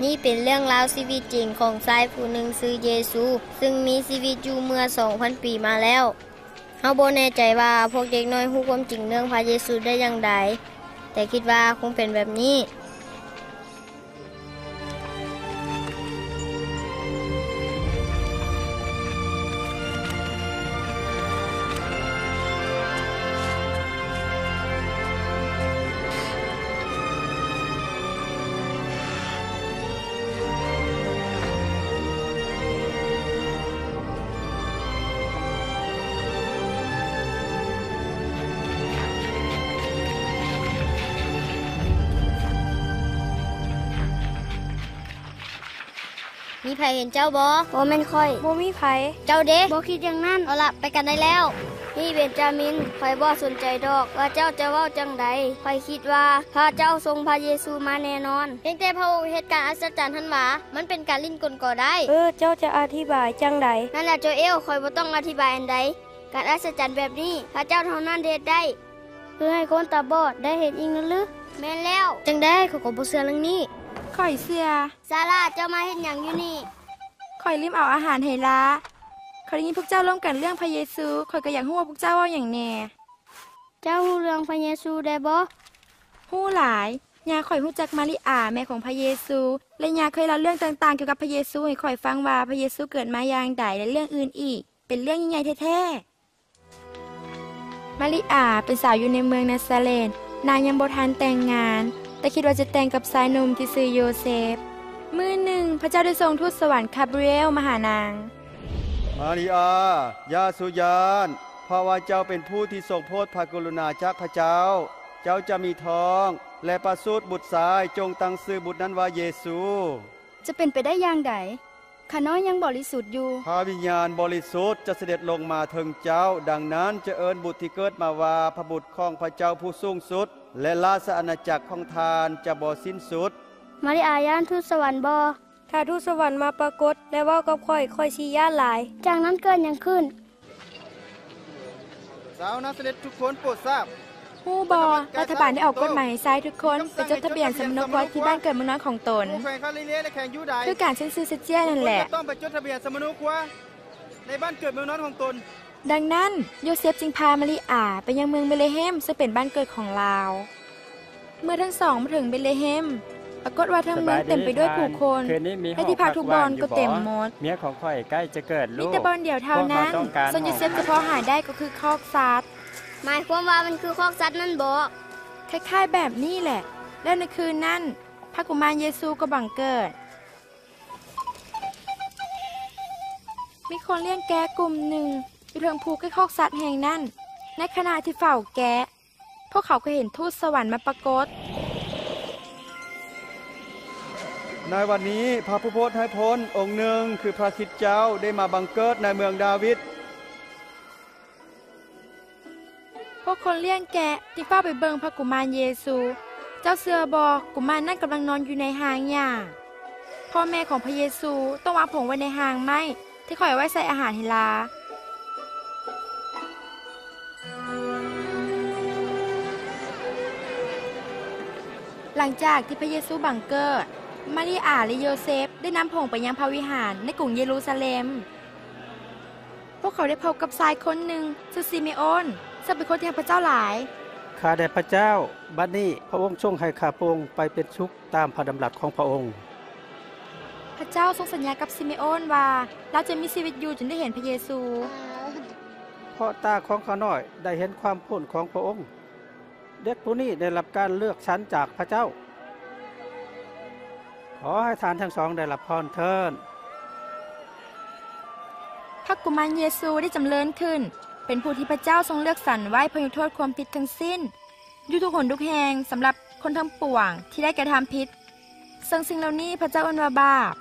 ນີ້ເປັນເລື່ອງລາວຊີວິດຈິງຂອງຊາຍຜູ້ໜຶ່ງຊື່ເຢຊູ ຊຶ່ງມີຊີວິດຢູ່ເມື່ອສອງພັນປີມາແລ້ວ. ເຮົາບໍ່ແນ່ໃຈວ່າພວກເດັກນ້ອຍຮູ້ຄວາມຈິງເລື່ອງພະເຢຊູໄດ້ຢ່າງໃດ, ແຕ່ຄິດວ່າຄົງເປັນແບບນີ້. ມີໃຜເຫັນເຈົ້າບໍ່? ບໍ່ແມ່ນຂ້ອຍ. ບໍ່ມີໃຜ. ເຈົ້າເດ? ບໍ່ຄິດຢ່າງນັ້ນ. ເອົາລະ, ໄປກັນໄດ້ແລ້ວ. ນີ້ເບນຈາມິນ, ຂ້ອຍບໍ່ສົນໃຈດອກວ່າເຈົ້າຈະເວົ້າຈັ່ງໃດ. ຂ້ອຍຄິດວ່າພະເຈົ້າສົ່ງພະເຢຊູມາແນ່ນອນ. ພຽງແຕ່ພະອົງເຮັດການອັດສະຈັນຫັ້ນມາ, ມັນເປັນການຫຼິ້ນກົນກໍໄດ້. ເອີ, ເຈົ້າຈະອະທິບາຍຈັ່ງໃດ? ນັ້ນແຫຼະໂຈເອວ, ຂ້ອຍບໍ່ຕ້ອງອະທິບາຍອັນໃດ. ການອັດສະຈັນແບບນີ້ ພະເຈົ້າເທົ່ານັ້ນເຮັດໄດ້. ເພື່ອໃຫ້ຄົນຕາບອດໄດ້ເຫັນອີກນັ້ນຫຼື? ແມ່ນແລ້ວ. ຈັ່ງໃດ? ຂ້ອຍກໍບໍ່ເຊື່ອເລື່ອງນີ້. ຂ້ອຍເຊື່ອ. ຊາລາ, ເຈົ້າມາເຮັດຫຍັງຢູ່ນີ້? ຂ້ອຍລືມເອົາອາຫານໃຫ້ລາ. ຂ້ອຍໄດ້ຍິນພວກເຈົ້າລົມກັນເລື່ອງພະເຢຊູ, ຂ້ອຍກໍຢາກຮູ້ວ່າພວກເຈົ້າເວົ້າຫຍັງແດ່. ເຈົ້າຮູ້ເລື່ອງພະເຢຊູໄດ້ບໍ່? ຮູ້ຫຼາຍ. ຍ່າຂ້ອຍຮູ້ຈັກມາຣິອາ, ແມ່ຂອງພະເຢຊູ, ແລະ ຍ່າເຄີຍເລົ່າເລື່ອງຕ່າງໆກ່ຽວກັບພະເຢຊູໃຫ້ຂ້ອຍຟັງວ່າພະເຢຊູເກີດມາຢ່າງໃດ ແລະ ເລື່ອງອື່ນອີກ. ເປັນເລື່ອງຍິ່ງໃຫຍ່ແທ້ໆ. ມາຣິອາເປັນສາວຢູ່ໃນເມືອງນາຊາເຣດ. ນາງຍັງບໍ່ທັນແຕ່ງງານ, ແຕ່ຄິດວ່າຈະແຕ່ງກັບຊາຍໜຸ່ມທີ່ຊື່ໂຢເຊບ. ມື້ໜຶ່ງ, ພະເຈົ້າໄດ້ສົ່ງທູດສະຫວັນກາບຣຽລມາຫານາງ. ມາຣິອາ, ຢ່າສູ່ຢ້ານ, ເພາະວ່າເຈົ້າເປັນຜູ້ທີ່ຊົງໂພດພະກະລຸນາຈາກພະເຈົ້າ. ເຈົ້າຈະມີທ້ອງ ແລະ ປະສູດບຸດຊາຍ, ຈົ່ງຕັ້ງຊື່ບຸດນັ້ນວ່າເຢຊູ. ຈະເປັນໄປໄດ້ຢ່າງໃດ? ຂ້ານ້ອຍຍັງບໍລິສຸດຢູ່. ພະວິນຍານບໍລິສຸດຈະສະເດັດລົງມາເຖິງເຈົ້າ, ດັ່ງນັ້ນຈະເອີ້ນບຸດທີ່ເກີດມາວ່າ ພະບຸດຂອງພະເຈົ້າຜູ້ສູງສຸດ, ແລະ ລາຊະອານາຈັກຂອງທ່ານຈະບໍ່ສິ້ນສຸດ. ມາຣິອາຢ້ານທູດສະຫວັນບໍ່? ຖ້າທູດສະຫວັນມາປາກົດ ແລະ ເວົ້າກັບຂ້ອຍ, ຂ້ອຍຊິຢ້ານຫຼາຍ. ຈາກນັ້ນເກີດຫຍັງຂຶ້ນ? ຊາວນາຊາເຣດທຸກຄົນໂປດຊາບ. ຮູ້ບໍ່? ລັດຖະບານໄດ້ອອກກົດໝາຍໃຫ້ຊາຍທຸກຄົນໄປຈົດທະບຽນສຳມະໂນຄົວທີ່ບ້ານເກີດເມືອງນອນຂອງຕົນ. ຄືການເຊັນຊຶສເຊເຈຍນັ້ນແຫຼະ. ຕ້ອງໄປຈົດທະບຽນສຳມະໂນຄົວໃນບ້ານເກີດເມືອງນອນຂອງຕົນ. ດັ່ງນັ້ນ, ໂຢເຊບຈຶ່ງພາມາຣິອາໄປຍັງເມືອງເບເລເຮມ, ເຊິ່ງເປັນບ້ານເກີດຂອງລາວ. ເມື່ອທັງສອງມາເຖິງເບເລເຮມ, ປາກົດວ່າທັງເມືອງເຕັມໄປດ້ວຍຜູ້ຄົນ, ແລະ ທີ່ພັກທຸກບ່ອນກໍເຕັມໝົດ. ເມຍຂອງຂ້ອຍໃກ້ຈະເກີດລູກ. ມີແຕ່ບ່ອນດຽວເທົ່ານັ້ນ, ສ່ວນໂຢເຊບຈະພໍຫາໄດ້ກໍຄືຄອກສັດ. ໝາຍຄວາມວ່າມັນຄືຄອກສັດນັ້ນບໍ? ຄ້າຍໆແບບນີ້ແຫຼະ. ແລ້ວໃນຄືນນັ້ນ, ພະກຸມານເຢຊູກໍບັງເກີດ. ມີຄົນລ້ຽງແກະກຸ່ມໜຶ່ງຢູ່ເທິງພູໃກ້ຄອກສັດແຫ່ງນັ້ນ. ໃນຂະນະທີ່ເຝົ້າແກະ, ພວກເຂົາກໍເຫັນທູດສະຫວັນມາປາກົດ. ໃນວັນນີ້, ພະຜູ້ໂພດໃຫ້ພົ້ນອົງໜຶ່ງ, ຄືພະຄຣິດເຈົ້າ, ໄດ້ມາບັງເກີດໃນເມືອງດາວິດ. ພວກຄົນລ້ຽງແກະຈຶ່ງຟ້າວໄປເບິ່ງພະກຸມານເຢຊູ. ເຈົ້າເຊື່ອບໍ່? ກຸມານນັ້ນກຳລັງນອນຢູ່ໃນຮາງຫຍ້າ. ພໍ່ແມ່ຂອງພະເຢຊູຕ້ອງວາງຜົງໄວ້ໃນຮາງໄມ້ທີ່ຂ້ອຍເອົາໄວ້ໃສ່ອາຫານໃຫ້ລາ. ຫຼັງຈາກທີ່ພະເຢຊູບັງເກີດ, ມາຣິອາ ແລະ ໂຢເຊບໄດ້ນຳຜົງໄປຍັງພະວິຫານໃນກຸງເຢຣູຊາເລັມ. ພວກເຂົາໄດ້ພົບກັບຊາຍຄົນໜຶ່ງຊື່ຊີເມໂອນ, ເຊິ່ງເປັນຄົນທີ່ຮັກພະເຈົ້າຫຼາຍ. ຂ້າແດ່ພະເຈົ້າ, ບັດນີ້ພະອົງຊົງໃຫ້ຂ້າພະອົງໄປເປັນສຸກຕາມພະດຳລັດຂອງພະອົງ. ພະເຈົ້າຊົງສັນຍາກັບຊີເມໂອນວ່າ ລາວຈະມີຊີວິດຢູ່ຈົນໄດ້ເຫັນພະເຢຊູ. ເພາະຕາຂອງຂ້ານ້ອຍໄດ້ເຫັນຄວາມໂພດຂອງພະອົງ. ເດັກຜູ້ນີ້ໄດ້ຮັບການເລືອກສັນຈາກພະເຈົ້າ. ຂໍໃຫ້ທ່ານທັງສອງໄດ້ຮັບພອນເທີ້ນ. ພະກຸມານເຢຊູໄດ້ຈຳເລີນຂຶ້ນ, ເປັນຜູ້ທີ່ພະເຈົ້າຊົງເລືອກສັນໄວ້ເພື່ອຍົກໂທດຄວາມຜິດທັງສິ້ນ, ຢູ່ທຸກຫົນທຸກແຫ່ງ, ສຳລັບຄົນທັງປວງທີ່ໄດ້ກະທຳຜິດ, ເຊິ່ງສິ່ງເຫຼົ່ານີ້ພະເຈົ້າເອີ້ນວ່າບາບ.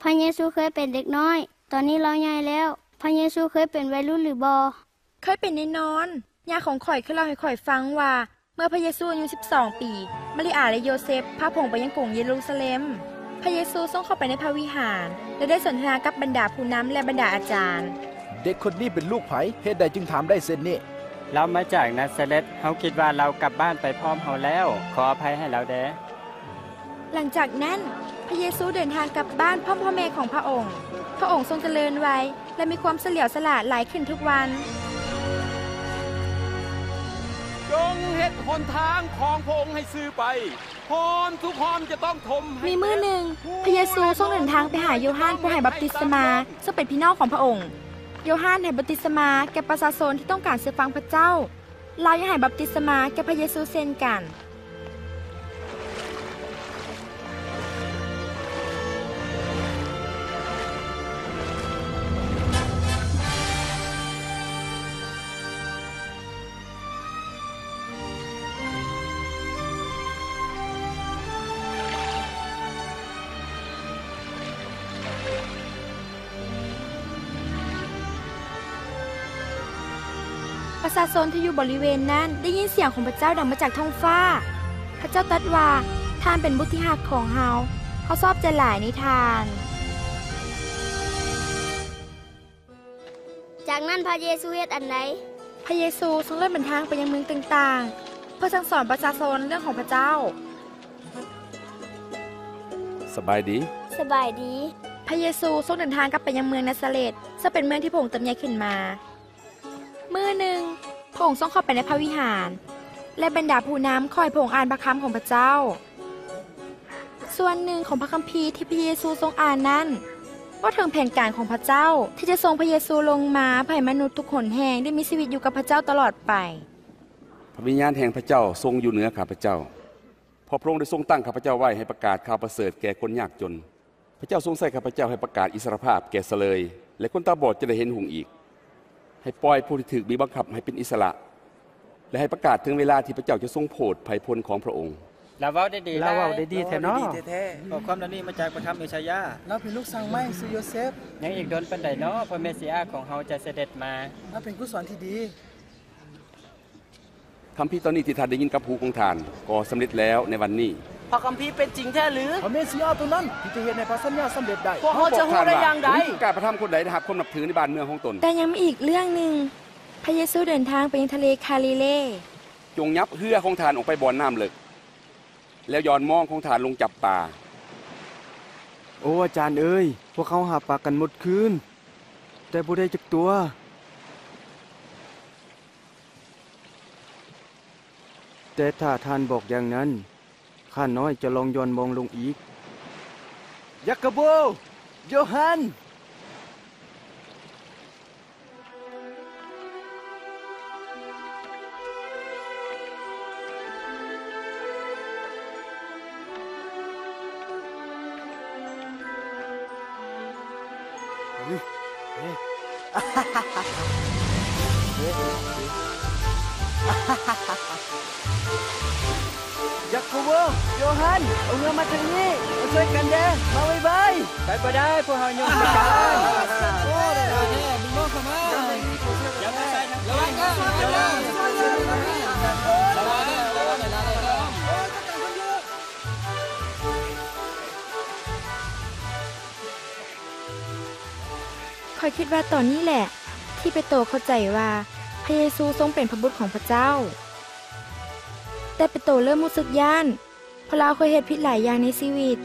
ພະເຢຊູເຄີຍເປັນເດັກນ້ອຍ, ຕອນນີ້ລາວໃຫຍ່ແລ້ວ. ພະເຢຊູເຄີຍເປັນໄວລຸ້ນຫຼືບໍ່? ເຄີຍເປັນແນ່ນອນ. ຍ່າຂອງຂ້ອຍເຄີຍເລົ່າໃຫ້ຂ້ອຍຟັງວ່າ ເມື່ອພະເຢຊູອາຍຸສິບສອງປີ, ມາຣິອາ ແລະ ໂຢເຊັບພາຜົງໄປຍັງກຸງເຢຣູຊາເລັມ. ພະເຢຊູຊົງເຂົ້າໄປໃນພະວິຫານ ແລະ ໄດ້ສົນທະນາກັບບັນດາຜູ້ນຳ ແລະ ບັນດາອາຈານ. ເດັກຄົນນີ້ເປັນລູກໃຜ? ເຫດໃດຈຶ່ງຖາມໄດ້ເຊັ່ນນີ້? ລາວມາຈາກນາຊາເຣດ. ເຮົາຄິດວ່າລາວກັບບ້ານໄປພ້ອມເຮົາແລ້ວ. ຂໍອະໄພໃຫ້ລາວແດ່. ຫຼັງຈາກນັ້ນ, ພະເຢຊູເດີນທາງກັບບ້ານພ້ອມພໍ່ແມ່ຂອງພະອົງ. ພະອົງຊົງຈະເລີນໄວ ແລະ ມີຄວາມສະຫຼຽວສະຫຼາດຫຼາຍຂຶ້ນທຸກວັນ. ຈົ່ງເຮັດຫົນທາງຂອງພະອົງໃຫ້ຊື່ໄປ. ຮ່ອມທຸກຮ່ອມຈະຕ້ອງຖົມໃຫ້ ມີມື້ໜຶ່ງ, ພະເຢຊູຊົງເດີນທາງໄປຫາໂຢຮານຜູ້ໃຫ້ບັບຕິສມາ, ເຊິ່ງເປັນພີ່ນ້ອງຂອງພະອົງ. ໂຢຮານໃຫ້ບັບຕິສມາແກ່ປະຊາຊົນທີ່ຕ້ອງການເຊື່ອຟັງພະເຈົ້າ. ລາວຍັງໃຫ້ບັບຕິສມາແກ່ພະເຢຊູເຊັ່ນກັນ. ປະຊາຊົນທີ່ຢູ່ບໍລິເວນນັ້ນໄດ້ຍິນສຽງຂອງພະເຈົ້າດັງມາຈາກທ້ອງຟ້າ. ພະເຈົ້າຕັດວ່າ, ທ່ານເປັນບຸດທີ່ຮັກຂອງເຮົາ. ເຮົາຊອບໃຈຫຼາຍໃນທ່ານ. ຈາກນັ້ນພະເຢຊູເຮັດອັນໃດ? ພະເຢຊູຊົງເລີ່ມເດີນທາງໄປຍັງເມືອງຕ່າງໆ ເພື່ອສັ່ງສອນປະຊາຊົນເລື່ອງຂອງພະເຈົ້າ. ສະບາຍດີ. ສະບາຍດີ. ພະເຢຊູຊົງເດີນທາງກັບໄປຍັງເມືອງນາຊາເລັດ ເຊິ່ງເປັນເມືອງທີ່ພະອົງເຕີບໃຫຍ່ຂຶ້ນມາ. ມື້ໜຶ່ງ, ພະອົງຊົງເຂົ້າໄປໃນພະວິຫານ ແລະ ບັນດາຜູ້ນຳຂໍໃຫ້ພະອົງອ່ານພະຄຳຂອງພະເຈົ້າ. ສ່ວນໜຶ່ງຂອງພະຄຳພີທີ່ພະເຢຊູຊົງອ່ານນັ້ນ ເວົ້າເຖິງແຜນການຂອງພະເຈົ້າທີ່ຈະສົ່ງພະເຢຊູລົງມາເພື່ອໃຫ້ມະນຸດທຸກຫົນແຫ່ງໄດ້ມີຊີວິດຢູ່ກັບພະເຈົ້າຕະຫຼອດໄປ. ພະວິນຍານແຫ່ງພະເຈົ້າຊົງຢູ່ເໜືອຂ້າພະເຈົ້າ, ເພາະພະອົງໄດ້ຊົງຕັ້ງຂ້າພະເຈົ້າໄວ້ໃຫ້ປະກາດຂ່າວປະເສີດແກ່ຄົນຍາກຈົນ. ພະເຈົ້າຊົງໃຊ້ຂ້າພະເຈົ້າໃຫ້ປະກາດອິດສະຫຼະພາບແກ່ສະເຫຼີຍ ແລະ ຄົນຕາບອດຈະໄດ້ເຫັນຮຸ່ງອີກ, ໃຫ້ປ່ອຍຜູ້ທີ່ຖືກບີບບັງຄັບໃຫ້ເປັນອິດສະຫຼະ ແລະ ໃຫ້ປະກາດເຖິງເວລາທີ່ພະເຈົ້າຈະຊົງໂຜດໄພ່ພົນຂອງພະອົງ. ລາວເວົ້າໄດ້ດີຫຼາຍ. ລາວເວົ້າໄດ້ດີແທ້ເນາະ. ເວົ້າດີແທ້ໆ. ຂໍ້ຄວາມເຫຼົ່ານີ້ມາຈາກພະທຳເອຊາຍາ. ລາວເປັນລູກຊ່າງໄມ້ຊື່ໂຢເຊັບ. ຍັງອີກດົນປານໃດເນາະ ພໍ່ແມ່ຊີອາຂອງເຮົາຈະສະເດັດມາ? ລາວເປັນຄູສອນທີ່ດີ. ຄຳພີຕອນນີ້ທີ່ທ່ານໄດ້ຍິນກັບຫູຂອງທ່ານ ກໍສຳເລັດແລ້ວໃນວັນນີ້. ພະຄຳພີເປັນຈິງແທ້ຫຼື? ພະເມສຊິອາຕົວນັ້ນທີ່ຈະເຮັດໃຫ້ພະສັນຍາສຳເລັດໄດ້. ພວກເຮົາຈະຮູ້ໄດ້ຢ່າງໃດ? ຜູ້ປະກາດວ່າ ບໍ່ມີການກະທຳຄົນໃດໄດ້ຮັບຄວາມນັບຖືໃນບ້ານເມືອງຂອງຕົນ. ແຕ່ຍັງມີອີກເລື່ອງໜຶ່ງ. ພະເຢຊູເດີນທາງໄປຍັງທະເລຄາລີເລ. ຈົ່ງຫຍັບເຮືອຂອງທ່ານອອກໄປບ່ອນນ້ຳເລິກ ແລ້ວຢ່ອນມອງຂອງທ່ານລົງຈັບປາ. ໂອ ອາຈານເອີຍ, ພວກເຮົາຫາປາກັນໝົດຄືນ, ແຕ່ບໍ່ໄດ້ຈັກຕົວ. ແຕ່ຖ້າທ່ານບອກຢ່າງນັ້ນ, ຂ້ານ້ອຍຈະລອງຢ່ອນມອງລົງອີກ. ຢາໂກໂບ! ໂຢຮັນ! ຢາໂກໂບ, ໂຢຮັນ, ເອົາເຮືອມາທາງນີ້, ມາຊ່ວຍກັນແດ່, ມາໄວໆ. ໄປບໍ່ໄດ້, ພວກເຮົາຍົກໃຫ້ເຈົ້າ. ຂ້ອຍຄິດວ່າຕອນນີ້ແຫຼະ ທີ່ເປໂຕເຂົ້າໃຈວ່າພະເຢຊູຊົງເປັນພະບຸດຂອງພະເຈົ້າ. ແຕ່ເປໂຕເລີ່ມຮູ້ສຶກຢ້ານ ເພາະລາວເຄີຍເຮັດຜິດຫຼາຍຢ່າງໃນຊີວິດ.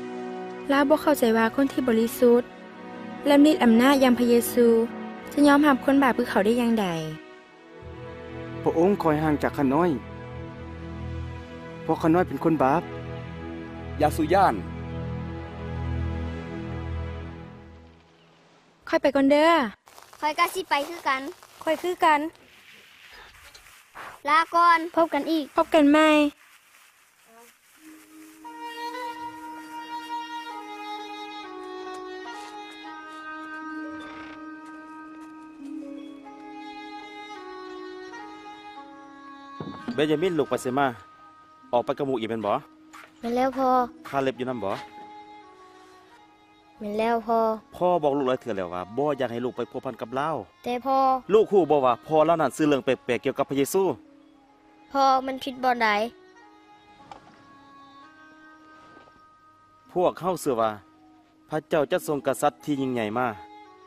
ລາວບໍ່ເຂົ້າໃຈວ່າຄົນທີ່ບໍລິສຸດ ແລະ ມີອຳນາດຢ່າງພະເຢຊູ ຈະຍອມຮັບຄົນບາບຄືເຂົາໄດ້ຢ່າງໃດ. ພະອົງ ຂໍໃຫ້ຫ່າງຈາກຂ້ານ້ອຍ, ເພາະຂ້ານ້ອຍເປັນຄົນບາບ. ຢ່າສູ່ຢ້ານ. ຂ້ອຍໄປກ່ອນເດີ້. ຂ້ອຍກໍຊິໄປຄືກັນ. ຂ້ອຍຄືກັນ. ລາກ່ອນ. ພົບກັນອີກ. ພົບກັນໃໝ່. ເບນຢາມິນ ລູກໄປໃສມາ? ອອກໄປກັບໝູ່ອີກແມ່ນບໍ່? ແມ່ນແລ້ວພໍ່. ຄາເລັບຢູ່ນຳບໍ່? ແມ່ນແລ້ວພໍ່. ພໍ່ບອກລູກຫຼາຍເທື່ອແລ້ວວ່າບໍ່ຢາກໃຫ້ລູກໄປພົວພັນກັບລາວ. ແຕ່ພໍ່. ລູກຮູ້ບໍ່ວ່າພໍ່ລາວນັ້ນສື່ເລື່ອງແປກໆກ່ຽວກັບພະເຢຊູ? ພໍ່, ມັນຜິດບ່ອນໃດ? ພວກເຮົາເຊື່ອວ່າພະເຈົ້າຈະສົ່ງກະສັດທີ່ຍິ່ງໃຫຍ່ມາ,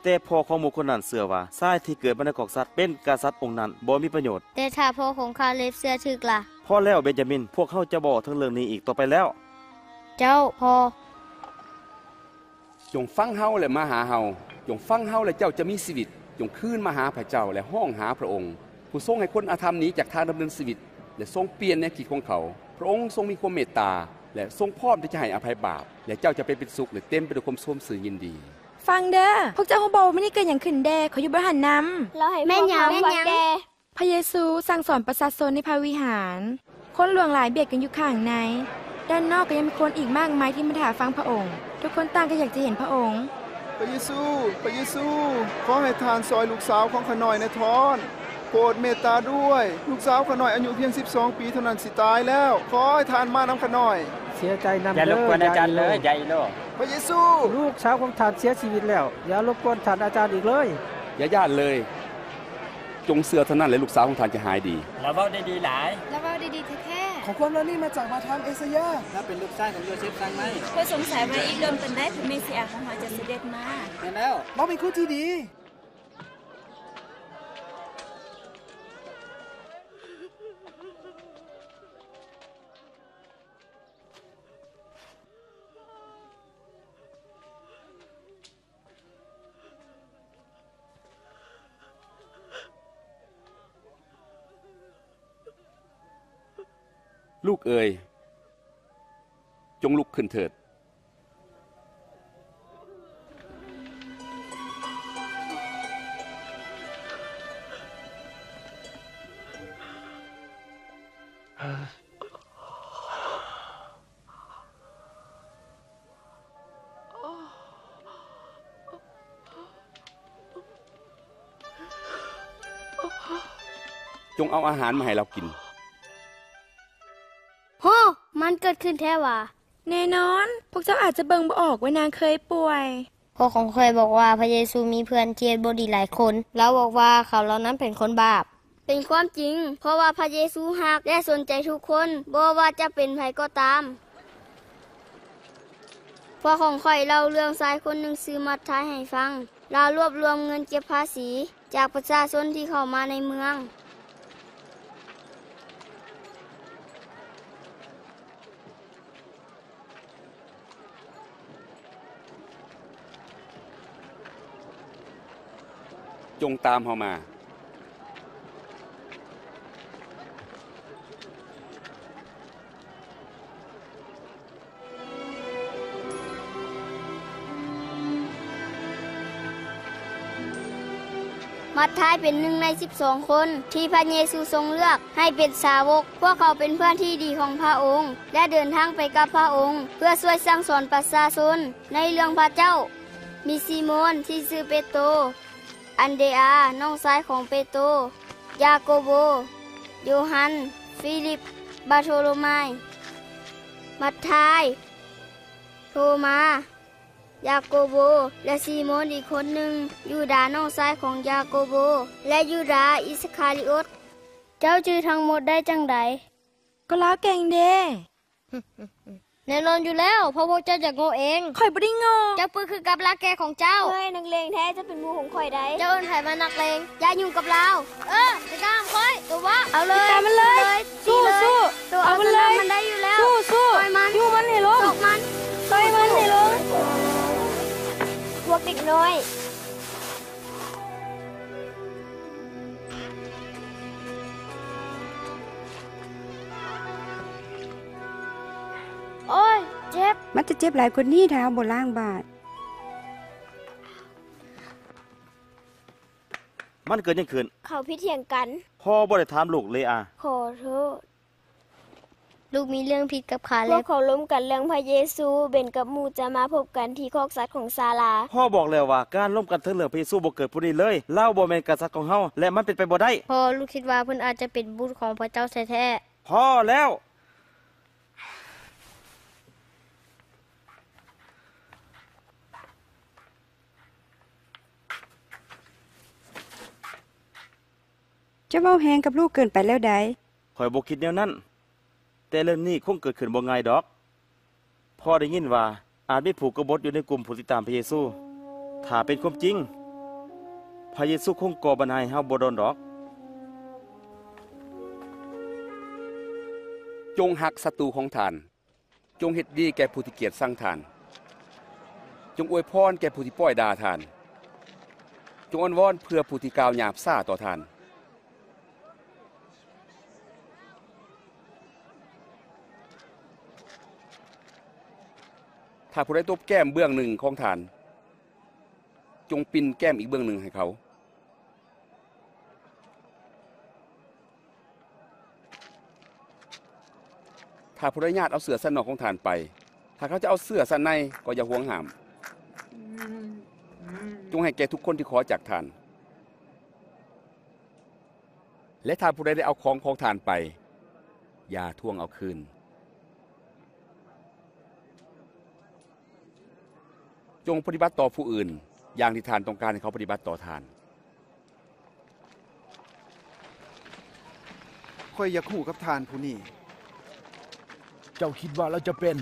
ແຕ່ພໍ່ຂອງໝູ່ຄົນນັ້ນເຊື່ອວ່າຊາຍທີ່ເກີດມາໃນຄອກສັດເປັນກະສັດອົງນັ້ນບໍ່ມີປະໂຫຍດ. ແຕ່ຖ້າພໍ່ຂອງຄາເລັບເຊື່ອຖືກລະ? ພໍແລ້ວເບນຢາມິນ, ພວກເຮົາຈະບໍ່ເວົ້າເຖິງເລື່ອງນີ້ອີກຕໍ່ໄປແລ້ວ. ເຈົ້າ ພໍ່. ຈົ່ງຟັງເຮົາ ແລະ ມາຫາເຮົາ. ຈົ່ງຟັງເຮົາ ແລະ ເຈົ້າຈະມີຊີວິດ. ຈົ່ງຄືນມາຫາພະເຈົ້າ ແລະ ຮ້ອງຫາພະອົງ, ຜູ້ຊົງໃຫ້ຄົນອະທຳໜີຈາກທາງດຳເນີນຊີວິດ ແລະ ຊົງປ່ຽນແນວຄິດຂອງເຂົາ. ພະອົງຊົງມີຄວາມເມດຕາ ແລະ ຊົງພ້ອມທີ່ຈະໃຫ້ອະໄພບາບ, ແລະ ເຈົ້າຈະໄປເປັນສຸກ ແລະ ເຕັມໄປດ້ວຍຄວາມຊົມຊື່ນຍິນດີ. ຟັງເດີ, ພວກເຈົ້າຮູ້ບໍ່ວ່າມື້ນີ້ເກີດຫຍັງຂຶ້ນແດ່? ເຂົາຢູ່ບໍ່ທັນນຳ. ເລົ່າໃຫ້ພວກເຮົາຟັງແດ່. ພະເຢຊູສັ່ງສອນປະຊາຊົນໃນພະວິຫານ. ຄົນຫຼວງຫຼາຍບຽດກັນຢູ່ຂ້າງໃນ. ດ້ານນອກກໍຍັງມີຄົນອີກມາກມາຍທີ່ມາຖ້າຟັງພະອົງ. ທຸກຄົນຕ່າງກໍຢາກຈະເຫັນພະອົງ. ພະເຢຊູ, ພະເຢຊູ, ຂໍໃຫ້ທ່ານຊ່ອຍລູກສາວຂອງຂ້ານ້ອຍແດ່ທ້ອນ. ໂປດເມດຕາດ້ວຍ, ລູກສາວຂ້ານ້ອຍອາຍຸພຽງສິບສອງປີເທົ່ານັ້ນຊິຕາຍແລ້ວ. ຂໍໃຫ້ທ່ານມານຳຂ້ານ້ອຍ. ເສຍໃຈນຳເດີ. ຢ່າລົບກວນອາຈານເລີຍ, ຢ່າອີໂລ. ພະເຢຊູ! ລູກສາວຂອງທ່ານເສຍຊີວິດແລ້ວ. ຢ່າລົບກວນທ່ານອາຈານອີກເລີຍ. ຢ່າຢ້ານເລີຍ. ຈົ່ງເຊື່ອເທົ່ານັ້ນ ແລະ ລູກສາວຂອງທ່ານຈະຫາຍດີ. ລາວເວົ້າໄດ້ດີຫຼາຍ. ລາວເວົ້າໄດ້ດີແທ້ໆ. ຂໍ້ຄວາມເຫຼົ່ານີ້ມາຈາກພະທຳເອຊາຢາ. ລາວເປັນລູກຊາຍຂອງໂຢເຊັບຊາງໄມ້. ຂ້ອຍສົງໄສວ່າອີກດົນປານໃດພະເມຊິອາຂອງເຮົາຈະສະເດັດມາ. ແມ່ນແລ້ວ. ລາວເປັນຄົນທີ່ດີ. ລູກເອີຍ, ຈົ່ງລຸກຂຶ້ນເຖີດ. ຈົ່ງເອົາອາຫານມາໃຫ້ລາວກິນ. ໂຮ! ມັນເກີດຂຶ້ນແທ້ຫວາ? ແນ່ນອນ, ພວກເຈົ້າອາດຈະເບິ່ງບໍ່ອອກວ່ານາງເຄີຍປ່ວຍ. ພໍ່ຂອງຂ້ອຍບອກວ່າພະເຢຊູມີເພື່ອນທີ່ເຮັດບໍ່ດີຫຼາຍຄົນ. ລາວບອກວ່າເຂົາເຫຼົ່ານັ້ນເປັນຄົນບາບ. ເປັນຄວາມຈິງ, ເພາະວ່າພະເຢຊູຮັກ ແລະ ສົນໃຈທຸກຄົນ, ບໍ່ວ່າຈະເປັນໃຜກໍຕາມ. ພໍ່ຂອງຂ້ອຍເລົ່າເລື່ອງຊາຍຄົນໜຶ່ງຊື່ມັດທາຍໃຫ້ຟັງ. ລາວລວບລວມເງິນເກັບພາສີຈາກປະຊາຊົນທີ່ເຂົ້າມາໃນເມືອງ. ຈົ່ງຕາມເຮົາມາ. ມັດທາຍເປັນໜຶ່ງໃນສິບສອງຄົນທີ່ພະເຢຊູຊົງເລືອກໃຫ້ເປັນສາວົກ. ພວກເຂົາເປັນເພື່ອນທີ່ດີຂອງພະອົງ ແລະ ເດີນທາງໄປກັບພະອົງເພື່ອຊ່ວຍສັ່ງສອນປະຊາຊົນໃນເລື່ອງພະເຈົ້າ. ມີຊີໂມນທີ່ຊື່ເປໂຕ, ອັນເດອາ ນ້ອງຊາຍຂອງເປໂຕ, ຢາໂກໂບ, ໂຢຮັນ, ຟີລິບ, ບາໂທໂລມາຍ, ມັດທາຍ, ໂທມາ, ຢາໂກໂບ ແລະ ຊີໂມນອີກຄົນໜຶ່ງ, ຢູດານ້ອງຊາຍຂອງຢາໂກໂບ ແລະ ຢູດາອິດສະຄາລິໂອດ. ເຈົ້າຈື່ທັງໝົດໄດ້ຈັ່ງໃດ? ກໍລາວເກັ່ງເດ້. ແນ່ນອນຢູ່ແລ້ວ, ເພາະພວກເຈົ້າຢາກໂງ່ເອງ. ຂ້ອຍບໍ່ໄດ້ໂງ່. ເຈົ້າປຶກຄືກັບລາແກຂອງເຈົ້າ. ເຮີ້ຍ, ນັກເລງແທ້, ເຈົ້າເປັນໝູ່ຂອງຂ້ອຍໄດ໋. ເຈົ້າເອີ້ນໃຜມານັກເລງ? ຢ່າຫຍຸ້ງກັບລາວ. ເອີ, ຢ່າກ້າຫ້າມຂ້ອຍ, ຕົວະ. ເອົາເລີຍ, ຕິດຕາມມັນເລີຍ. ສູ້, ສູ້, ເອົາມັນເລີຍ. ມັນໄດ້ຢູ່ແລ້ວ. ສູ້, ສູ້, ຕ່ອຍມັນ, ຍູ້ມັນໃຫ້ລົງ. ຕົກມັນ, ຕ່ອຍມັນໃຫ້ລົງ. ພວກເດັກນ້ອຍ. ໂອ້ຍ ເຈັບ. ມັນຈະເຈັບຫຼາຍກວ່ານີ້ ຖ້າເຮົາບໍ່ລ້າງບາດ. ມັນເກີດຫຍັງຂຶ້ນ? ເຂົາຜິດຖຽງກັນ. ພໍ່ບໍ່ໄດ້ຖາມລູກເລອາ. ຂໍໂທດ. ລູກມີເລື່ອງຜິດກັບຂ້າແລ້ວ. ພວກເຂົາລົມກັນເລື່ອງພະເຢຊູ, ເບນກັບໝູ່ຈະມາພົບກັນທີ່ຄອກສັດຂອງຊາລາ. ພໍ່ບອກແລ້ວວ່າ ການລົມກັນເຖິງເລື່ອງພະເຢຊູບໍ່ເກີດຜູ້ນີ້ເລີຍ. ລາວບໍ່ແມ່ນກະສັດຂອງເຮົາ ແລະ ມັນເປັນໄປບໍ່ໄດ້. ພໍ່, ລູກຄິດວ່າເພິ່ນອາດຈະເປັນບຸດຂອງພະເຈົ້າແທ້ໆ. ພໍແລ້ວ! ເຈົ້າເວົ້າແຮງກັບລູກເກີນໄປແລ້ວໃດ. ຂ້ອຍບໍ່ຄິດແນວນັ້ນ, ແຕ່ເລື່ອງນີ້ຄົງເກີດຂຶ້ນບໍ່ງ່າຍດອກ. ພໍ່ໄດ້ຍິນວ່າອາດມີຜູ້ກະບົດຢູ່ໃນກຸ່ມຜູ້ຕິດຕາມພະເຢຊູ. ຖ້າເປັນຄວາມຈິງ, ພະເຢຊູຄົງກໍ່ບັນຫາໃຫ້ເຮົາບໍ່ດົນດອກ. ຈົ່ງຮັກສັດຕູຂອງທ່ານ. ຈົ່ງເຮັດດີແກ່ຜູ້ທີ່ກຽດຊັງທ່ານ. ຈົ່ງອວຍພອນແກ່ຜູ້ທີ່ປ້ອຍດ່າທ່ານ. ຈົ່ງອ້ອນວອນເພື່ອຜູ້ທີ່ກ່າວຫຍາບຊ້າຕໍ່ທ່ານ. ຖ້າຜູ້ໃດຕົບແກ້ມເບື້ອງໜຶ່ງຂອງທ່ານ, ຈົ່ງປິ່ນແກ້ມອີກເບື້ອງໜຶ່ງໃຫ້ເຂົາ. ຖ້າຜູ້ໃດຍາດເອົາເສື້ອຊັ້ນນອກຂອງທ່ານໄປ, ຖ້າເຂົາຈະເອົາເສື້ອຊັ້ນໃນກໍຢ່າຫວງຫ້າມ. ຈົ່ງໃຫ້ແກ່ທຸກຄົນທີ່ຂໍຈາກທ່ານ. ແລະ ຖ້າຜູ້ໃດໄດ້ເອົາຂອງຂອງທ່ານໄປ, ຢ່າທວງເອົາຄືນ. ຈົ່ງປະຕິບັດຕໍ່ຜູ້ອື່ນຢ່າງທີ່ທ່ານຕ້ອງການໃຫ້ເຂົາປະຕິບັດຕໍ່ທ່ານ. ຂ້ອຍຢາກຮູ້ກັບທ່ານຜູ້ນີ້. ເຈົ້າຄິດວ່າລາວຈະເປັນ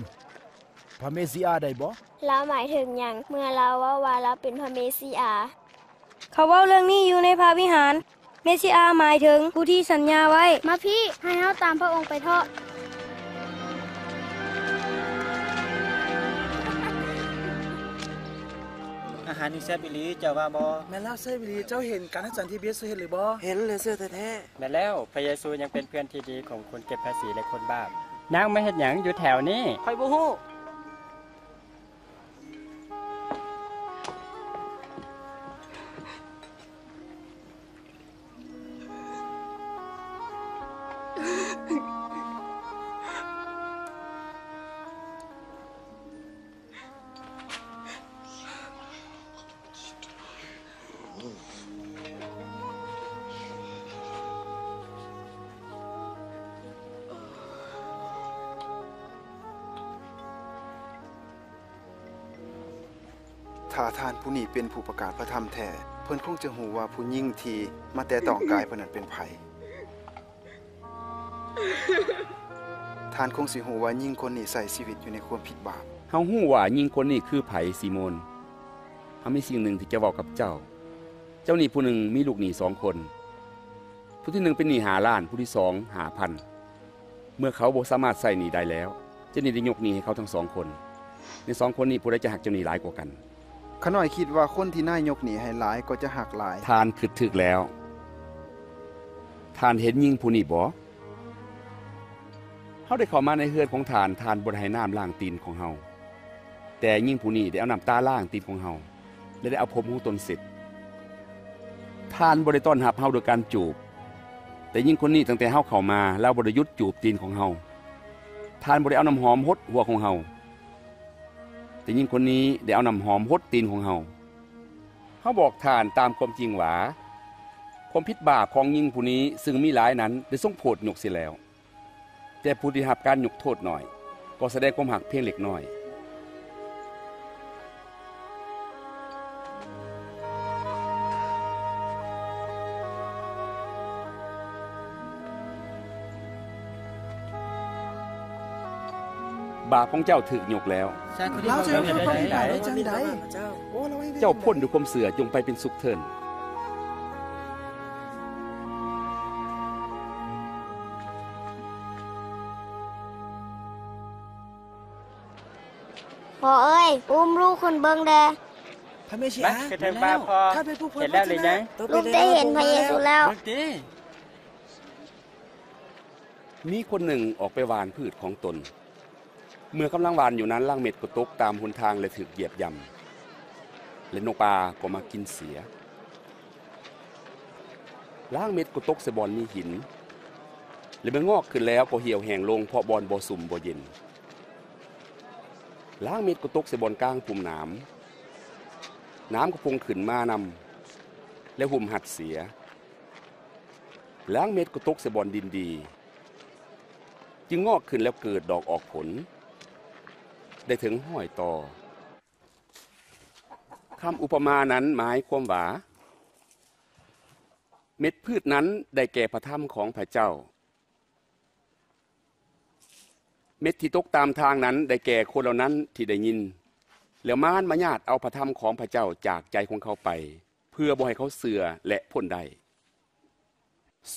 ພະເມຊິອາໄດ້ບໍ່? ລາວໝາຍເຖິງຫຍັງ ເມື່ອລາວເວົ້າວ່າລາວເປັນພະເມຊິອາ? ເຂົາເວົ້າເລື່ອງນີ້ຢູ່ໃນພະວິຫານ. ເມຊິອາໝາຍເຖິງຜູ້ທີ່ສັນຍາໄວ້. ມາພີ້, ໃຫ້ເຮົາຕາມພະອົງໄປເທາະ. ອາຫານນີ້ແຊບອີ່ຫຼີ, ເຈົ້າວ່າບໍ່? ແມ່ນແລ້ວ, ແຊບອີ່ຫຼີ. ເຈົ້າເຫັນການຮັກສັນທີ່ພະເຢຊູເຮັດຫຼືບໍ່? ເຫັນແລ້ວ, ເຊື່ອແທ້ໆ. ແມ່ນແລ້ວ, ພະເຢຊູຍັງເປັນເພື່ອນທີ່ດີຂອງຄົນເກັບພາສີ ແລະ ຄົນບາບ. ນາງມາເຮັດຫຍັງຢູ່ແຖວນີ້? ຂ້ອຍບໍ່ຮູ້. ຖ້າທ່ານຜູ້ນີ້ເປັນຜູ້ປະກາດພະທຳແທ້, ເພິ່ນຄົງຈະຮູ້ວ່າຜູ້ຍິງທີ່ມາແຕະຕ້ອງກາຍເພິ່ນນັ້ນເປັນໃຜ. ທ່ານຄົງຊິຮູ້ວ່າຍິງຄົນນີ້ໃຊ້ຊີວິດຢູ່ໃນຄວາມຜິດບາບ. ເຮົາຮູ້ວ່າຍິງຄົນນີ້ຄືໃຜ, ຊີໂມນ. ເຮົາມີສິ່ງໜຶ່ງທີ່ຈະເວົ້າກັບເຈົ້າ. ເຈົ້າໜີ້ຜູ້ໜຶ່ງມີລູກໜີ້ສອງຄົນ. ຜູ້ທີໜຶ່ງເປັນໜີ້ຫ້າລ້ານ, ຜູ້ທີສອງຫ້າພັນ. ເມື່ອເຂົາບໍ່ສາມາດໃຊ້ໜີ້ໄດ້ແລ້ວ, ເຈົ້າໜີ້ໄດ້ຍົກໜີ້ໃຫ້ເຂົາທັງສອງຄົນ. ໃນສອງຄົນນີ້, ຜູ້ໃດຈະຮັກເຈົ້າໜີ້ຫຼາຍກວ່າກັນ? ຂ້ານ້ອຍຄິດວ່າຄົນທີ່ນາຍຍົກໜີ້ໃຫ້ຫຼາຍກໍຈະຮັກຫຼາຍ. ທ່ານຄິດຖືກແລ້ວ. ທ່ານເຫັນຍິງຜູ້ນີ້ບໍ່? ເຮົາໄດ້ເຂົ້າມາໃນເຮືອນຂອງທ່ານ, ທ່ານບໍ່ໄດ້ໃຫ້ນ້ຳລ້າງຕີນຂອງເຮົາ. ແຕ່ຍິງຜູ້ນີ້ໄດ້ເອົານ້ຳຕາລ້າງຕີນຂອງເຮົາ ແລະ ໄດ້ເອົາຜົມຂອງຕົນເຊັດ. ທ່ານບໍ່ໄດ້ຕ້ອນຮັບເຮົາໂດຍການຈູບ, ແຕ່ຍິງຄົນນີ້, ຕັ້ງແຕ່ເຮົາເຂົ້າມາ, ລາວບໍ່ໄດ້ຢຸດຈູບຕີນຂອງເຮົາ. ທ່ານບໍ່ໄດ້ເອົານ້ຳຫອມຫົດຫົວຂອງເຮົາ, ແຕ່ຍິງຄົນນີ້ໄດ້ເອົານ້ຳຫອມຫົດຕີນຂອງເຮົາ. ເຮົາບອກທ່ານຕາມຄວາມຈິງວ່າ, ຄວາມຜິດບາບຂອງຍິງຜູ້ນີ້, ຊຶ່ງມີຫຼາຍນັ້ນ, ໄດ້ຊົງໂທດຍົກເສຍແລ້ວ. ແຕ່ຜູ້ທີ່ຮັບການຍົກໂທດໜ້ອຍ ກໍສະແດງຄວາມຮັກພຽງເລັກນ້ອຍ. ບາບຂອງເຈົ້າຖືກຍົກແລ້ວ. ລາວຈະຍົກໂທດຄວາມຜິດບາບໄດ້ຈັ່ງໃດ? ເຈົ້າພົ້ນດ້ວຍຄວາມເຊື່ອ, ຈົ່ງໄປເປັນສຸກເທີ້ນ. ພໍ່ເອີຍ, ອຸ້ມລູກຂຶ້ນເບິ່ງແດ່. ພະເມຊິອາ, ມາ, ຂຶ້ນເທິງບ່າພໍ່. ເຫັນແລ້ວຫຼືຍັງ? ລູກໄດ້ເຫັນພະເຢຊູແລ້ວ. ເບິ່ງຕິ. ມີຄົນໜຶ່ງອອກໄປຫວ່ານພືດຂອງຕົນ. ເມື່ອກຳລັງຫວ່ານຢູ່ນັ້ນ, ລາງເມັດກໍຕົກຕາມຫົນທາງ ແລະ ຖືກຢຽບຢ່ຳ, ແລະ ນົກປ່າກໍມາກິນເສຍ. ລາງເມັດກໍຕົກໃສ່ບ່ອນມີຫີນ, ແລະ ເມື່ອງອກຂຶ້ນແລ້ວກໍຫ່ຽວແຫ້ງລົງ ເພາະບ່ອນບໍ່ຊຸ່ມບໍ່ເຢັນ. ລາງເມັດກໍຕົກໃສ່ບ່ອນກາງພຸ່ມໜາມ, ໜາມກໍພຸ່ງຂຶ້ນມານຳ ແລະ ຫຸ້ມຮັດເສຍ. ລາງເມັດກໍຕົກໃສ່ບ່ອນດິນດີ, ຈຶ່ງງອກຂຶ້ນແລ້ວເກີດດອກອອກຜົນ, ໄດ້ເຖິງຮ້ອຍຕໍ່. ຄຳອຸປະມານັ້ນໝາຍຄວາມວ່າ, ເມັດພືດນັ້ນໄດ້ແກ່ພະທຳຂອງພະເຈົ້າ. ເມັດທີ່ຕົກຕາມທາງນັ້ນໄດ້ແກ່ຄົນເຫຼົ່ານັ້ນທີ່ໄດ້ຍິນ, ແລ້ວມານມາຍາດເອົາພະທຳຂອງພະເຈົ້າຈາກໃຈຂອງເຂົາໄປ, ເພື່ອບໍ່ໃຫ້ເຂົາເຊື່ອ ແລະ ພົ້ນໄດ້.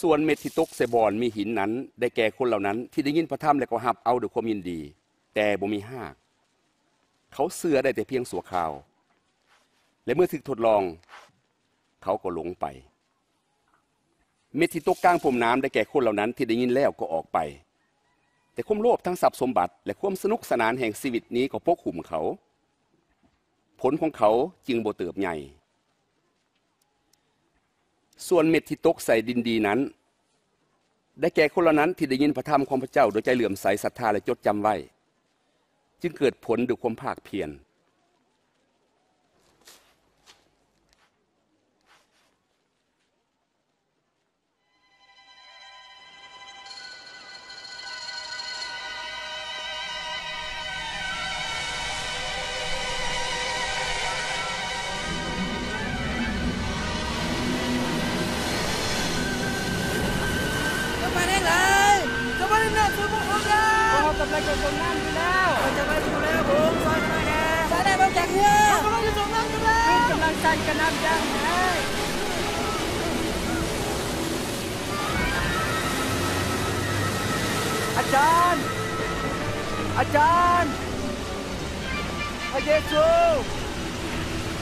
ສ່ວນເມັດທີ່ຕົກໃສ່ບ່ອນມີຫີນນັ້ນ ໄດ້ແກ່ຄົນເຫຼົ່ານັ້ນທີ່ໄດ້ຍິນພະທຳ ແລະ ກໍຮັບເອົາດ້ວຍຄວາມຍິນດີ, ແຕ່ບໍ່ມີຮາກ. ເຂົາເຊື່ອໄດ້ແຕ່ພຽງຊົ່ວຄາວ ແລະ ເມື່ອຖືກທົດລອງ, ເຂົາກໍຫຼົງໄປ. ເມັດທີ່ຕົກກາງພົມນ້ຳໄດ້ແກ່ຄົນເຫຼົ່ານັ້ນທີ່ໄດ້ຍິນແລ້ວກໍອອກໄປ, ແຕ່ຄວາມໂລບທັງຊັບສົມບັດ ແລະ ຄວາມສະໜຸກສະໜານແຫ່ງຊີວິດນີ້ກໍປົກຫຸ້ມເຂົາ. ຜົນຂອງເຂົາຈຶ່ງບໍ່ເຕີບໃຫຍ່. ສ່ວນເມັດທີ່ຕົກໃສ່ດິນດີນັ້ນ ໄດ້ແກ່ຄົນເຫຼົ່ານັ້ນທີ່ໄດ້ຍິນພະທຳຂອງພະເຈົ້າໂດຍໃຈເຫຼື້ອມໃສ, ສັດທາ ແລະ ຈົດຈຳໄວ້, ຈຶ່ງເກີດຜົນດ້ວຍຄວາມພາກພຽນ. ເຈົ້າມາແນວໃດ? ເຈົ້າມາແນວໃດຊ່ວຍພວກເຮົາແດ່. ພວກເຮົາກຳລັງຈະຈົມນ້ຳຢູ່ແລ້ວ. ເຈົ້າໄປຢູ່ແລ້ວ ຜົມຊ່ອຍຂ້ານ້ອຍແດ່. ຊ່ອຍແດ່ ລົງຈາກເຮືອ. ເຮົາກຳລັງຈະຈົມນ້ຳຢູ່ແລ້ວ. ກຳລັງໃສ່ກະນ້ຳຢ່າງແຮງ. ອາຈານ! ອາຈານ! ພະເຢຊູ!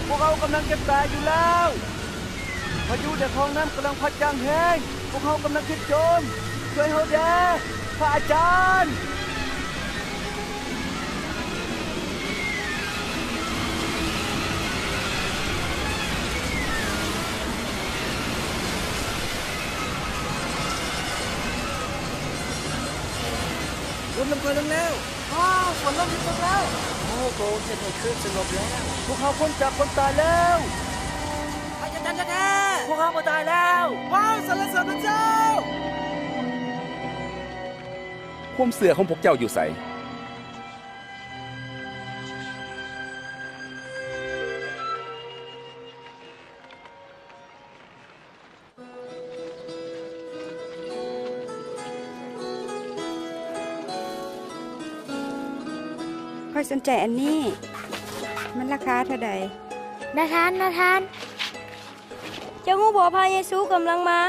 ພວກເຮົາກຳລັງຈະຕາຍຢູ່ແລ້ວ. ພາຍຸ ແລະ ທ້ອງນ້ຳກຳລັງພັດຢ່າງແຮງ. ພວກເຮົາກຳລັງຈະຈົມ. ຊ່ວຍເຮົາແດ່ ພະອາຈານ! ຝົນເລີ່ມຄ່ອຍລົງແລ້ວ. ວ້າວ ຝົນເລີ່ມຢຸດຕົກແລ້ວ. ໂອ້ ກໍເຮັດໃຫ້ຄື້ນສະຫງົບແລ້ວ. ພວກເຮົາພົ້ນຈາກຄວາມຕາຍແລ້ວ. ພະເຈົ້າແທ້ໆ. ພວກເຮົາບໍ່ຕາຍແລ້ວ. ວ້າວ ສັນລະເສີນພະເຈົ້າ. ຄວາມເຊື່ອຂອງພວກເຈົ້າຢູ່ໃສ? ຂ້ອຍສົນໃຈອັນນີ້. ມັນລາຄາເທົ່າໃດ? ນາທານ, ນາທານ. ເຈົ້າຮູ້ບໍ່ ພະເຢຊູກຳລັງມາ.